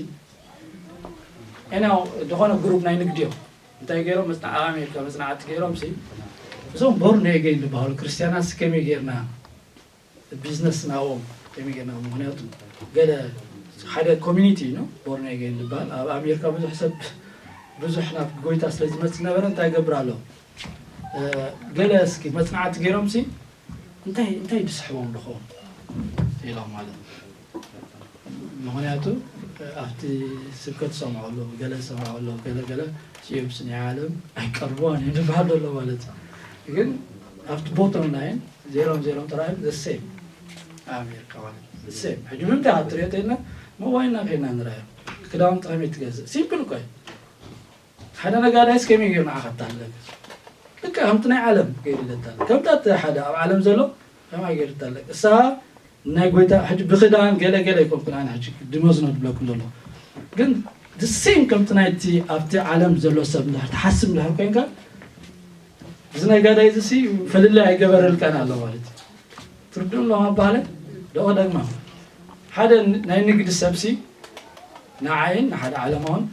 ኤናው ዝኾነ ግሩፕ ናይ ንግዲ እዮም እንታይ ገይሮም መፅናዕ ኣሜሪካ መፅናዕቲ ገይሮም ሲ እዞም ቦርን ኤገይን ዝበሃሉ ክርስቲያናት ሲ ከመይ ገይርና ቢዝነስ ናብኦም ከመይ ገይርና ምክንያቱ ገለ ሓደ ኮሚኒቲ እዩ ቦርን ኤገይን ዝበሃል ኣብ ኣሜሪካ ብዙሕ ሰብ ብዙሕ ናብ ጎይታ ስለ ዝመፅእ ነበረ እንታይ ገብር ኣሎ ገለ እስኪ መፅናዕቲ ገይሮም ሲ እንታይ እንታይ ድስሕቦም ድኾም ኢሎም ማለት ምክንያቱ ኣብቲ ስብከት ሰምዖ ኣለዉ ገለ ሰምዖ ኣለዉ ገለ ገለ ሲዮብስ ናይ ዓለም ኣይቀርብዋን እዩ ዝበሃል ዘሎ ማለት እዩ ግን ኣብቲ ቦቶም ናይን ዜሮም ዜሮም ተራእዮም ዘሴም ኣሜሪካ ማለት ዘሴም ሕጂ ምንታይ ኣብ ትሪኦ ተይልና ሞባይልና ከይና ንራዮ ክዳውንቲ ከመይ ትገዝእ ሲምፕል እኮ እዩ ሓደ ነጋዳይስ ከመይ ገይሩ ንዓኻ ታለገ ልክዕ ከምቲ ናይ ዓለም ገይሩ ይለታለ ከምታ እቲ ሓደ ኣብ ዓለም ዘሎ ከማይ ገይሩ ታለገ እሳ ናይ ጎይታ ሕጂ ብክዳን ገለ ገለ ይኮንኩን ኣነ ሕጂ ድመዝኖ ድብለኩም ዘሎ ግን ሴም ከምቲ ናይቲ ኣብቲ ዓለም ዘሎ ሰብ እንድሕር ትሓስብ እንድሕር ኮይንካ እዚ ነጋዳይ እዚ ሲ ፍልልይ ኣይገበረልካን ኣሎ ማለት እዩ ትርድኡ ኣለኹም ኣባህለ ደኦ ደግማ ሓደ ናይ ንግዲ ሰብሲ ንዓይን ንሓደ ዓለማውን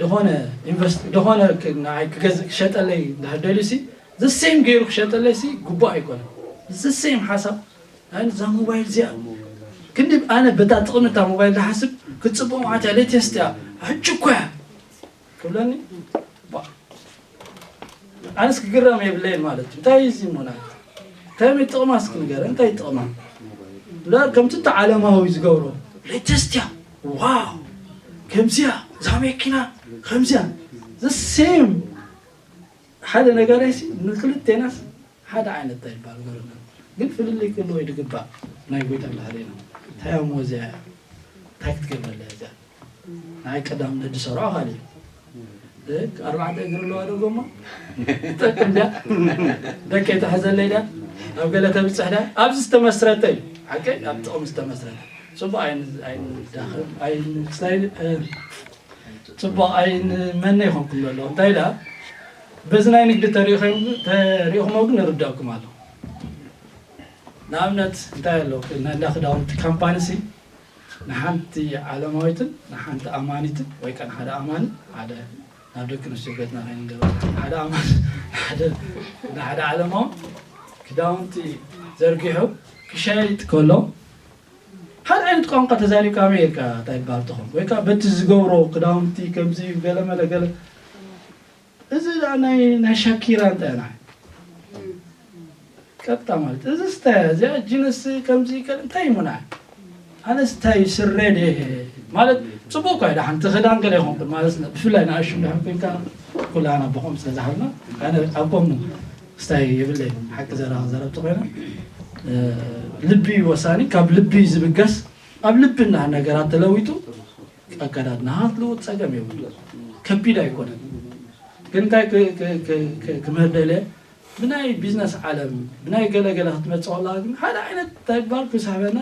ዝኾነ ኢንቨስት ዝኾነ ንዓይ ክገዝእ ክሸጠለይ እንድሕር ደልዩ ሲ ዘሴም ገይሩ ክሸጠለይ ሲ ግቡእ ኣይኮነ ዘሴም ሓሳብ ኣይ እዛ ሞባይል እዚኣ ክንዲ ኣነ በታ ጥቕሚ እታ ሞባይል ዝሓስብ ክትፅብቕ ማለት እያ ሌቴስት እያ ሕጂ እኮ እያ ክብለኒ ኣነስ ክግረም የብለይን ማለት እዩ እንታይ እዚ ሞና ከመይ ጥቕማ እስኪ ንገረ እንታይ ጥቕማ ላ ከምቲ እቲ ዓለማዊ ዝገብሮ ሌተስት እያ ዋው ከምዚያ እዛ መኪና ከምዚያ ዘሴም ሓደ ነጋዳይሲ ንክልቴናስ ሓደ ዓይነት እንታይ ይባል ገርና ግን ፍልልይ ክህልዎ ይድግባእ። ናይ ጎይታ ባህሪ ነው። እንታይ እሞ እዚኣ እንታይ ክትገብረለ እዚኣ ናይ ቀዳም ነዲ ሰርዖ ካሊ ኣርባዕተ እግሪ ኣለዋ ዶ ጎማ ትጠቅም ድያ? ደቀይ ትሕዘለይ ድያ? ኣብ ገለ ተብፅሕ ድያ? ኣብዚ ዝተመስረተ እዩ ሓቀይ ኣብ ጥቕሚ ዝተመስረተ ጽቡቕ ኣይንዳኸብ ኣይንስታይ ጽቡቕ ኣይንመነ ይኾንኩም ዘሎ እንታይ ደኣ በዚ ናይ ንግዲ ተሪእኹሞ ግን ይርዳእኩም ኣሎ። ንኣብነት እንታይ ኣሎ እንዳ ክዳውንቲ ካምፓኒ ሲ ንሓንቲ ዓለማዊትን ንሓንቲ ኣማኒትን ወይ ከ ንሓደ ኣማኒ ሓደ ናብ ደቂ ኣንስትዮ ገጽና ከይንገባ ሓደ ኣማኒ ሓደ ንሓደ ዓለማዊ ክዳውንቲ ዘርጊሑ ክሻይጥ ከሎ ሓደ ዓይነት ቋንቋ ተዛሪብካ ኣሜሪካ እንታይ ይበሃል ትኾን ወይ ከዓ በቲ ዝገብሮ ክዳውንቲ ከምዚ ገለመለ ገለ እዚ ናይ ሻኪራ እንታይ ና ቀጥታ ማለት እዚ ስታይ እዚኣ ጅንስ ከምዚ እንታይ ይሙና ኣነስ እንታይ ስረ ድየ ማለት ጽቡቅ እኳ እዩ ደሓን እቲ ክዳን ገለ ይኸውን ማለት ብፍላይ ንኣሽቱ ድሕር ኮይንካ ኩላና ብኸም ስለ ዝሓልና ኣነ ኣብ ጎኑ ስታይ ይብለይ ሓቂ ዘረባ ዘረብቲ ኮይና ልቢ ወሳኒ ካብ ልቢ ዝብገስ ኣብ ልቢ እና ነገራት ተለዊጡ ኣከዳድና ሃትልውጥ ጸገም የብሉ ከቢድ ኣይኮነን ግን እንታይ ክምህር ደልየ ብናይ ቢዝነስ ዓለም ብናይ ገለገለ ክትመፅእ ከለካ ግን ሓደ ዓይነት እንታይ ይባል ክስሕበና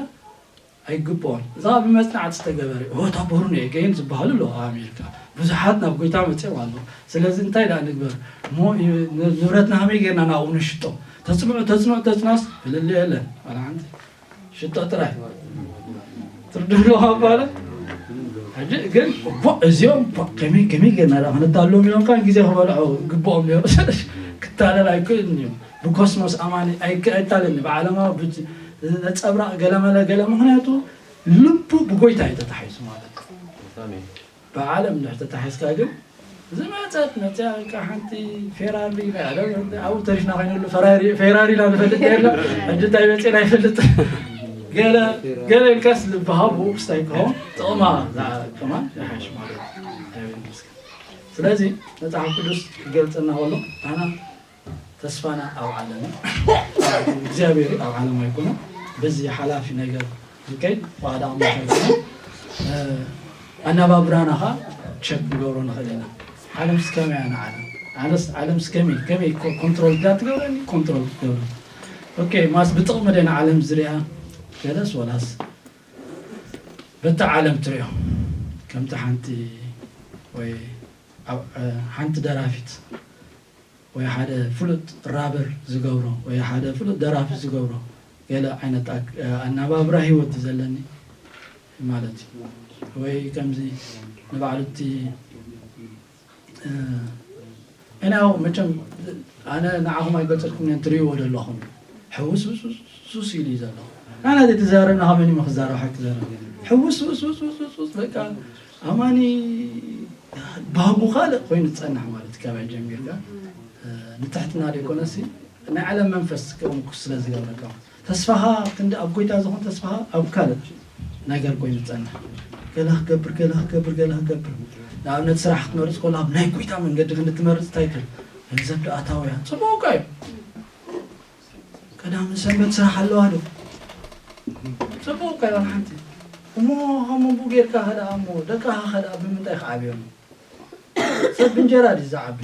ኣይግብኦን እዛ ብመፅናዕቲ ዝተገበረ ሆታ ቦርን ገይን ዝበሃሉ ኣለዉ ኣብ ኣሜሪካ ብዙሓት ናብ ጎይታ መፅኦም ኣለዉ ስለዚ እንታይ ዳ ንግበር እሞ ንብረትና ከመይ ገይርና ናብኡ ንሽጦ ተፅንዑ ተፅንዑ ተፅናስ ፍልልይ የለን ዋላ ሓንቲ ሽቶ ጥራይ ትርድእዎ ኣባለ ሕጂ ግን እቦ እዚኦም ከመይ ከመይ ገና ዳ ክነታሎም ኢሎም ካ ግዜ ክበልዑ ግብኦም ነሩ ክታለል ኣይክእልን እዩ ብኮስሞስ ኣማኒ ኣይታለልኒ ብዓለማዊ ነፀብራቅ ገለመለ ገለ ምክንያቱ ልቡ ብጎይታ እዩ ተታሒዙ ማለት ብዓለም እንድሕር ተታሒዝካ ግን ዝመፀት መፅያ ከ ሓንቲ ፌራሪ ናይ ዓለም ኣብኡ ተሪፍና ኮይነሉ ፌራሪ ኢና ንፈልጥ የለ ሕጂ እንታይ መፅና ይፈልጥ ገለ ገለ ኢልካስ ልብሃቡ ክስታይ ክኸውን ጥቕማ ከማን ይሓይሽ ማለት ስለዚ መፅሓፍ ቅዱስ ክገልፀና ከሎ ኣና ተስፋና ኣብ ዓለም እግዚኣብሔር ኣብ ዓለም ኣይኮነ በዚ ሓላፊ ነገር ንከይድ ዋዳ ኣናባብራና ኸ ቸክ ንገብሮ ንኽእል ኢና ዓለም ስከመያ ንዓለም ዓለምስ ከመይ ከመይ ኮንትሮል ዳ ትገብረኒ ኮንትሮል ትገብረ ኦኬ ማስ ብጥቕሚ ደ ንዓለም ዝሪኣ ገለስ ወላስ በቲ ዓለም ትሪኦ ከምቲ ሓንቲ ወይ ሓንቲ ደራፊት ወይ ሓደ ፍሉጥ ራበር ዝገብሮ ወይ ሓደ ፍሉጥ ደራፊ ዝገብሮ ገለ ዓይነት ኣናባብራ ህይወት ዘለኒ ማለት እዩ ወይ ከምዚ ንባዕሉ እቲ እና መቸም ኣነ ንዓኹም ኣይገለፀልኩም እየ ትርእይዎ ዘለኹም ሕውስውስውስ ኢሉ እዩ ዘሎ ናና ዘይተዛረብና ከመን እሞ ክዛረብ ሓቂ ዘረብ ሕውስውስውስውስ በቃ ኣማኒ ባህጉ ካልእ ኮይኑ ዝፀንሕ ማለት እዩ ካባይ ጀሚርካ ንትሕትና ዘይኮነሲ ናይ ዓለም መንፈስ ከምኩ ስለ ዝገብረካ ተስፋኻ ክንዲ ኣብ ጎይታ ዝኾን ተስፋኻ ኣብ ካልእ ነገር ኮይኑ ዝፀንሕ ገላ ክገብር ገላ ክገብር ገላ ክገብር ንኣብነት ስራሕ ክትመርፅ ከሎ ኣብ ናይ ጎይታ መንገዲ ክንዲ ትመርፅ እንታይ ትብል ገንዘብ ዶ ኣታውያ ፅቡቅ እዩ ቀዳም ሰንበት ስራሕ ኣለዋ ዶ ፅቡቅ ቀዳም ሓንቲ እሞ ካብ መንቡ ጌርካ ከደኣ እሞ ደቃኻ ከደኣ ብምንታይ ክዓብዮም ሰብ ብእንጀራ ድዩ ዝዓቢ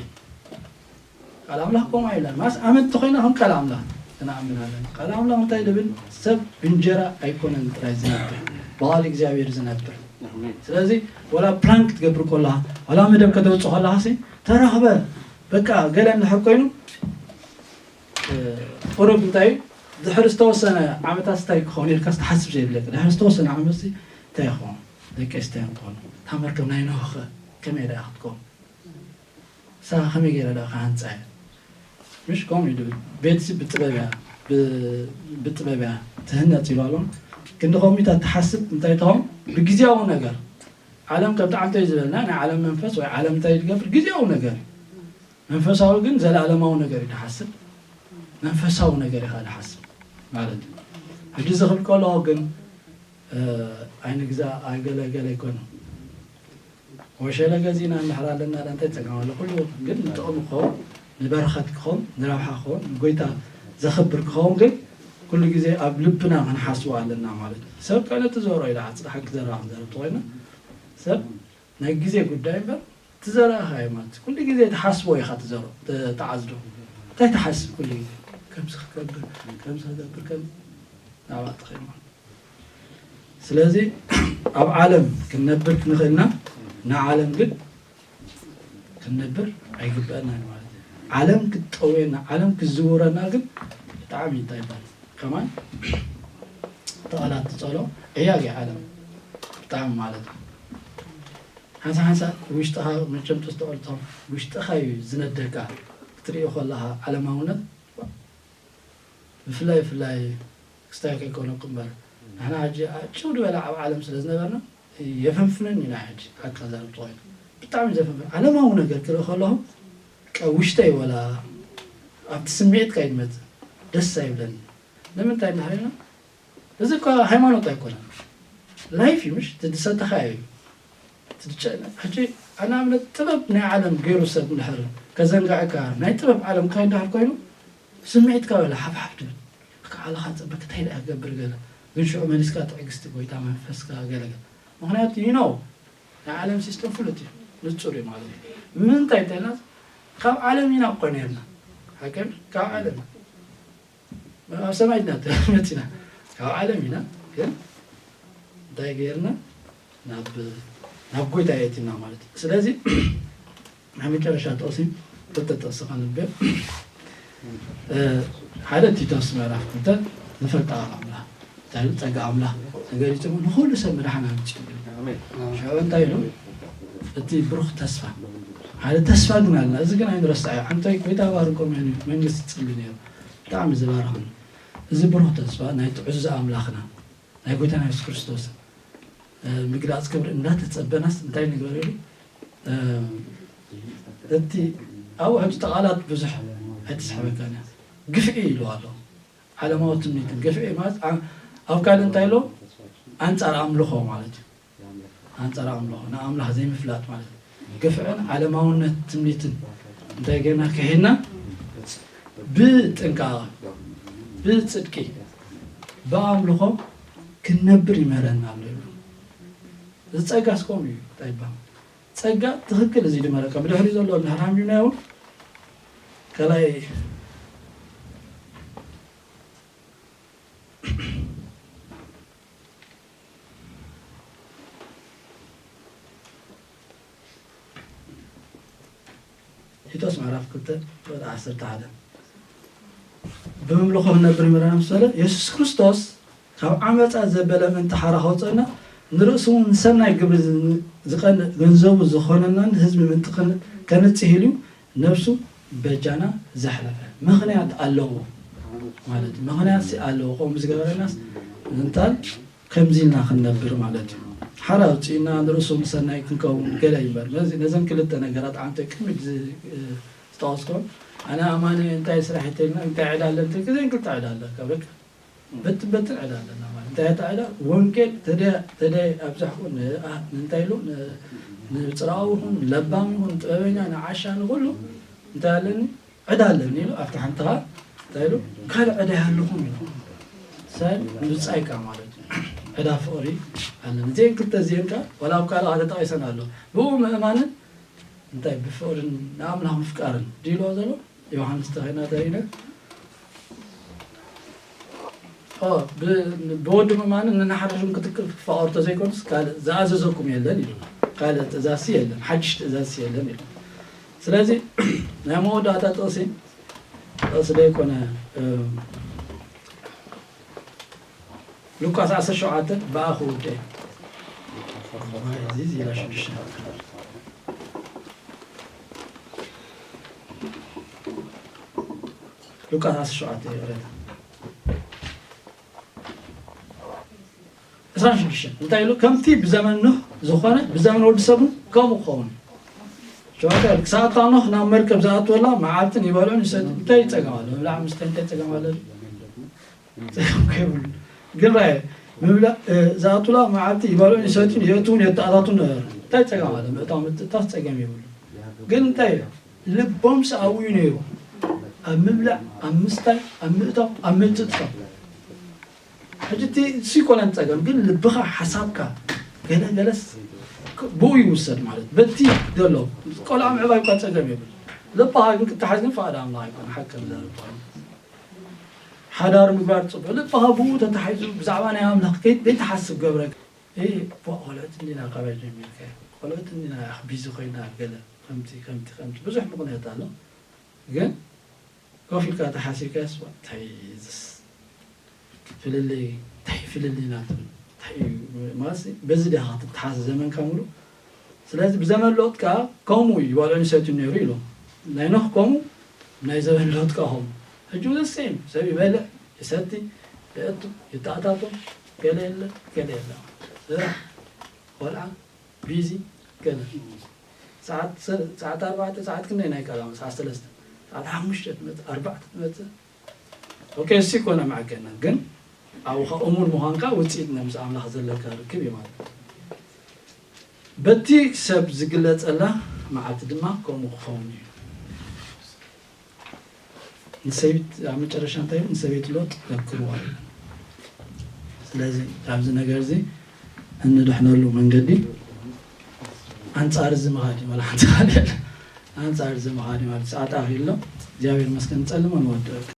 ቃል ኣምላኽ ከምኡ ኣይብላን ማስ ኣመንቲ ኮይና ከም ቃል ኣምላኽ ክንኣምን ኣለና ቃል ኣምላኽ እንታይ ዝብል ሰብ ብእንጀራ ኣይኮነን ጥራይ ዝነብር ብቃል እግዚኣብሔር ዝነብር ስለዚ ወላ ፕላን ክትገብር ከለካ ወላ መደብ ከተውፅእ ከለካ ተረኽበ በቃ ገለ እንድሕር ኮይኑ ቁሩብ እንታይ ድሕሪ ዝተወሰነ ዓመታት ስታይ ክኸውን ኢልካ ዝተሓስብ ዘይብለካ ድሕሪ ዝተወሰነ ዓመት እንታይ ይኸውን ደቂ ኣንስትዮ ክኾኑ እታ መርከብ ናይ ኖህ ከ ከመይ ደኣ ክትከውን ንሳ ከመይ ገይራ ደኣ ክሃንፃ እያ ምሽ ከምኡ እዩ ድብል ቤትሲ ብጥበብ እያ ብጥበብ እያ ትህነፅ ኢሉ ኣሎ ክንዲ ከምኡታት ትሓስብ እንታይ ትኸውን ብግዜያዊ ነገር ዓለም ከም ጣዕምተይ ዝበልና ናይ ዓለም መንፈስ ወይ ዓለም እንታይ ትገብር ግዜያዊ ነገር እዩ መንፈሳዊ ግን ዘለኣለማዊ ነገር እዩ ድሓስብ መንፈሳዊ ነገር ኢኻ ድሓስብ ማለት እዩ ሕጂ ዝኽብል ከለኹ ግን ኣይንግዛ ኣይገለገለ ኣይኮነ ወሸለ ገዚና እንድሕር ኣለና እንታይ ፀገም ኣሎ ኩሉ ግን ንጥቕሚ ክኸውን ንበረኸት ክኸውን፣ ንረብሓ ክኸውን፣ ንጎይታ ዘኽብር ክኸውን ግን ኩሉ ግዜ ኣብ ልብና ክንሓስቦ ኣለና ማለት እዩ። ሰብ ከለ ትዘሮ ኢላ ሓቂ ዘረባ ክንዘረብ ተኾይና ሰብ ናይ ግዜ ጉዳይ እምበር ትዘራእኻ እዩ ማለት ኩሉ ግዜ ትሓስቦ ኢኻ ትዘሮ ተ- ተዓዝዶ እንታይ ትሓስብ ኩሉ ግዜ ከምዚ ክገብር ከምዚ ክገብር ከም ናብኣ ትኸይድ ማለት እዩ። ስለዚ ኣብ ዓለም ክንነብር ክንኽእልና ንዓለም ግን ክንነብር ኣይግበአናን ማለት እዩ። ዓለም ክትጠውየና ዓለም ክዝውረና ግን ብጣዕሚ እንታይ ይባል ከማን ተቓላት ትጸሎ ዕያግ እዩ ዓለም ብጣዕሚ ማለት እዩ። ሓንሳ ሓንሳ ውሽጥኻ መቸም ተስተውዕልቶም ውሽጥኻ እዩ ዝነደካ ክትሪኦ ከለኻ ዓለማውነት ብፍላይ ብፍላይ ክስታይ ከይኮነኩ እምበር ንሕና ሕጂ ጭው ዝበለ ኣብ ዓለም ስለ ዝነበርና የፈንፍነን ኢና ሕጂ ሓቂ ክዛረብ ተኾይኑ ብጣዕሚ ዘፈንፍን ዓለማዊ ነገር ክርኢ ከለኹ ቀ ውሽጠይ ወላ ኣብቲ ስምዒትካ ይመፅእ ደስ ኣይብለኒ ንምንታይ እንድሕር ኢልና እዚ እኳ ሃይማኖት ኣይኮነን ላይፍ እዩ ምሽ ትድሰተኻ እዩ ትድጨ ሕጂ ኣነ ኣብነት ጥበብ ናይ ዓለም ገይሩ ሰብ እንድሕር ከዘንጋዕካ ናይ ጥበብ ዓለም ካይ እንድሕር ኮይኑ ስምዒትካ ወላ ሓፍሓፍ ትብል ከዓልኻ ፅበ ክታይ ደኣ ክገብር ገለ ግን ሽዑ መሊስካ ትዕግስቲ ጎይታ መንፈስካ ገለገ ምክንያቱ you know ናይ ዓለም ሲስተም ፍሉጥ እዩ ንፁር እዩ ማለት እዩ ምንታይ እንተልና ካብ ዓለም ኢና እኮ ነርና ሓቀን ካብ ዓለም ኣብ ሰማይ ኢና መፂና ካብ ዓለም ኢና ግን እንታይ ገይርና ናብ ናብ ጎይታ የእቲና ማለት እዩ ስለዚ ናይ መጨረሻ ጥቕሲ ክልተ ጥቕሲ ከንብብ ሓደ ቲቶስ ምዕራፍ ክልተ ዝፈልጣ ኣምላኽ እንታይ ጸጋ ኣምላኽ ተገሊጹ ንኹሉ ሰብ ምድሓን ኣምጺኡ ሽዑ እንታይ ኢሉ እቲ ብሩኽ ተስፋ ሓደ ተስፋ ግን ኣለና እዚ ግን ኣይንረስዓዮ ሓንታይ ጎይታ ባርኮም መንግስቲ ጽሊ ነይሩ ብጣዕሚ ዝባርኽን እዚ ብሩኽ ተስፋ ናይ ትዕዙ ኣምላኽና ናይ ጎይታና የሱስ ክርስቶስ ምግላፅ ክብሪ እንዳተፀበናስ እንታይ ንግበር ኢሉ እቲ ኣብኡ ሕጂ ተቓላት ብዙሕ ኣይትስሕበካን እያ ግፍዒ ኢሉ ኣሎ ዓለማዊ ትምኒትን ግፍዒ ማለት ኣብ ካልእ እንታይ ኢሎ ኣንፃር ኣምልኾ ማለት እዩ ኣንፃር ኣምልኾ ንኣምላኽ ዘይምፍላጥ ማለት እዩ ግፍዕን ዓለማውነት ትምኒትን እንታይ ገይርና ክሒድና ብጥንቃቐ ብፅድቂ ብኣምልኾ ክንነብር ይምህረና ኣሎ ይብሉ። እዚ ጸጋስ ከምኡ እዩ እንታይ ይበሃል? ጸጋ ትኽክል እዚ ድመረቀ ብድሕሪ ዘሎ እንድሕር ሃምቢብናዮ እውን ካልኣይ ቲቶስ ምዕራፍ ክልተ ቁጽሪ ዓሰርተ ሓደ ብምምልኾ ክነብር ይምረና ምስ በለ የሱስ ክርስቶስ ካብ ዓመፃ ዘበለ ምእንቲ ሓራ ከውፅአና ንርእሱ እውን ንሰናይ ግብሪ ዝቀንእ ገንዘቡ ዝኾነናን ህዝቢ ምእንቲ ከንፅህ ኢሉ ነብሱ በጃና ዘሕለፈ ምኽንያት ኣለዎ ማለት እዩ። ምኽንያት ሲ ኣለዎ ከምኡ ዝገበረናስ እንታል ከምዚ ኢልና ክንነብር ማለት እዩ። ሓራ ኣውፅእና ንርእሱ ምሰናይ ክንከውን ገለ ይበር ነዚ ነዘን ክልተ ነገራት ዓንተ ቅድሚት ዝጠቐስኮን ኣነ ኣማኒ እንታይ ስራሕ ይተልና እንታይ ዕዳ ኣለንት ግዜ ክልተ ዕዳ ኣለካ በቃ በትን በትን ዕዳ ኣለና ማለት እንታይ ዕዳ ዕዳ ወንጌል ተደ ተደ ኣብዛሕኩ እንታይ ኢሉ ንፅራዊ ይኹን ለባም ይኹን ጥበበኛ ንዓሻ ንኩሉ እንታይ ኣለኒ ዕዳ ኣለኒ ኢሉ ኣብቲ ሓንቲ ኸዓ እንታይ ኢሉ ካልእ ዕዳ ይሃልኹም ኢሉ ሰብ ምብፃይ ካ ማለት እዩ ዕዳ ፍቕሪ ኣለኒ እዚአን ክልተ እዚአን ካ ዋላ ኣብ ካልእ ተጠቒሰን ኣሎ ብኡ ምእማንን እንታይ ብፍቕርን ንኣምላኽ ምፍቃርን ድኢልዎ ዘሎ ዮሃንስ ተኸና ተሪነ ብወዲ ምእማንን ንናሓርሽም ክትክል ክትፋቐሩ ተዘይኮኑስ ካልእ ዝኣዘዘኩም የለን ኢሉ ካልእ ትእዛዝሲ የለን ሓድሽ ትእዛዝሲ የለን ኢሉ ስለዚ ናይ መወዳእታ ጥቕሲ ጥቕሲ ዘይኮነ ሉቃስ ዓሰርተ ሸውዓተ ብኣኹ ውደ እዚ ዚላ ሽዱሽተ ሉቃስ ዓሰርተ ሸውዓተ ይቕረታ ዕስራን ሽዱሽተን እንታይ ኢሉ ከምቲ ብዘመን ኖህ ዝኾነ ብዘመን ወዲ ሰብን ከምኡ ክኸውን እዩ። ሸዋካ ክሳብ እታ ኖህ ናብ መርከብ ዝኣትወላ መዓልትን ይበልዑን ይሰት እንታይ ይጸገም ኣሎ? ምብላዕ ምስታይ እንታይ ይጸገም ኣሎ? ጸገም ከይብሉ ግን ራየ ምብላዕ ዝኣትውላ መዓልቲ ይበልዑን ይሰትዩን የእትውን የተኣታቱን ነበሩ። እንታይ ጸገም ኣሎ? ምእታው ምትእታፍ ጸገም የብሉ። ግን እንታይ እዩ? ልቦም ሰኣዊ እዩ ነይሩ። ኣብ ምብላዕ፣ ኣብ ምስታይ፣ ኣብ ምእታው፣ ኣብ ምጥጥፋ። ሕጂ እቲ እሱ ይኮነን ጸገም፣ ግን ልብኻ፣ ሓሳብካ፣ ገለ ገለስ ክ-፣ ብኡ ይውሰድ ማለት። በቲ ዘሎ ቆልዓ ምዕባይ እኳ ጸገም የብል። ልብኻ ግን ክትሓዝ ግን ፍቓድ ኣምላኽ ኣይኮነ። ሓቂ ንዛረብ ከለና። ሓዳር ምግባር ጽቡቕ። ልብኻ ብኡ ተታሒዙ ብዛዕባ ናይ ኣምላኽ ከይ-፣ ዘይትሓስብ ገብረካ። እ፣ ቧ፣ ቆልዑት እንዲና ካባይ ጀሚርካ። ቆልዑት እንዲና ቢዚ ኮይና ገለ ከምቲ፣ ከምቲ፣ ከምቲ። ብዙሕ ምኽንያት ኣሎ። ግን ኮፍ ኢልካ ተሓሲብካስ፣ ዋ፣ እንታይ እዝስ ፍልልይ፣ እንታይ ፍልልይ ናቱ፣ እንታይ እዩ ማለት፣ በዚ ዲኻ ክትተሓዝ ዘመንካ ሙሉ። ስለዚ ብዘመን ሎጥ ከኣ ከምኡ እዩ፣ ይበልዑን ይሰትዩን ነይሩ ኢሉ። ናይ ኖህ ከምኡ፣ ናይ ዘመን ሎጥ ከኣ ከምኡ። ሕጂ እውን ሴም፣ ሰብ ይበልዕ፣ ይሰቲ፣ ይእቱ፣ ይተኣታቶ፣ ገለ የለ፣ ገለ የለ። ስራሕ፣ ቆልዓ፣ ቢዚ፣ ገለ። ሰዓት ሰ-፣ ሰዓት ኣርባዕተ፣ ሰዓት ክንደይ ናይ ቀዳም? ሰዓት ሰለስተ፣ ሰዓት ሓሙሽተ ትመጽእ፣ ኣርባዕተ ትመጽእ። ኦኬ፣ እሱ ይኮነ መዐገና፣ ግን ኣብኡ ኸኣ እሙን ምዃንካ ውጽኢት ናይ ምስ ኣምላኽ ዘለካ ርክብ እዩ ማለት እዩ። በቲ ሰብ ዝግለጸላ መዓልቲ ድማ ከምኡ ክኸውን እዩ። ንሰበይት-፣ ኣብ መጨረሻ እንታይ ይብል? ንሰበይቲ ሎጥ ዘክርዋ እዩ። ስለዚ ኣብዚ ነገር እዚ እንድሕነሉ መንገዲ ኣንጻር እዚ ምኻድ እዩ፣ ማለት ኣንጻር፣ ኣንጻር እዚ ምኻድ እዩ ማለት። ሰዓት ኣኺሉ ኣሎ። እግዚኣብሔር ይመስገን፣ ንጸልሞ ንወድእ።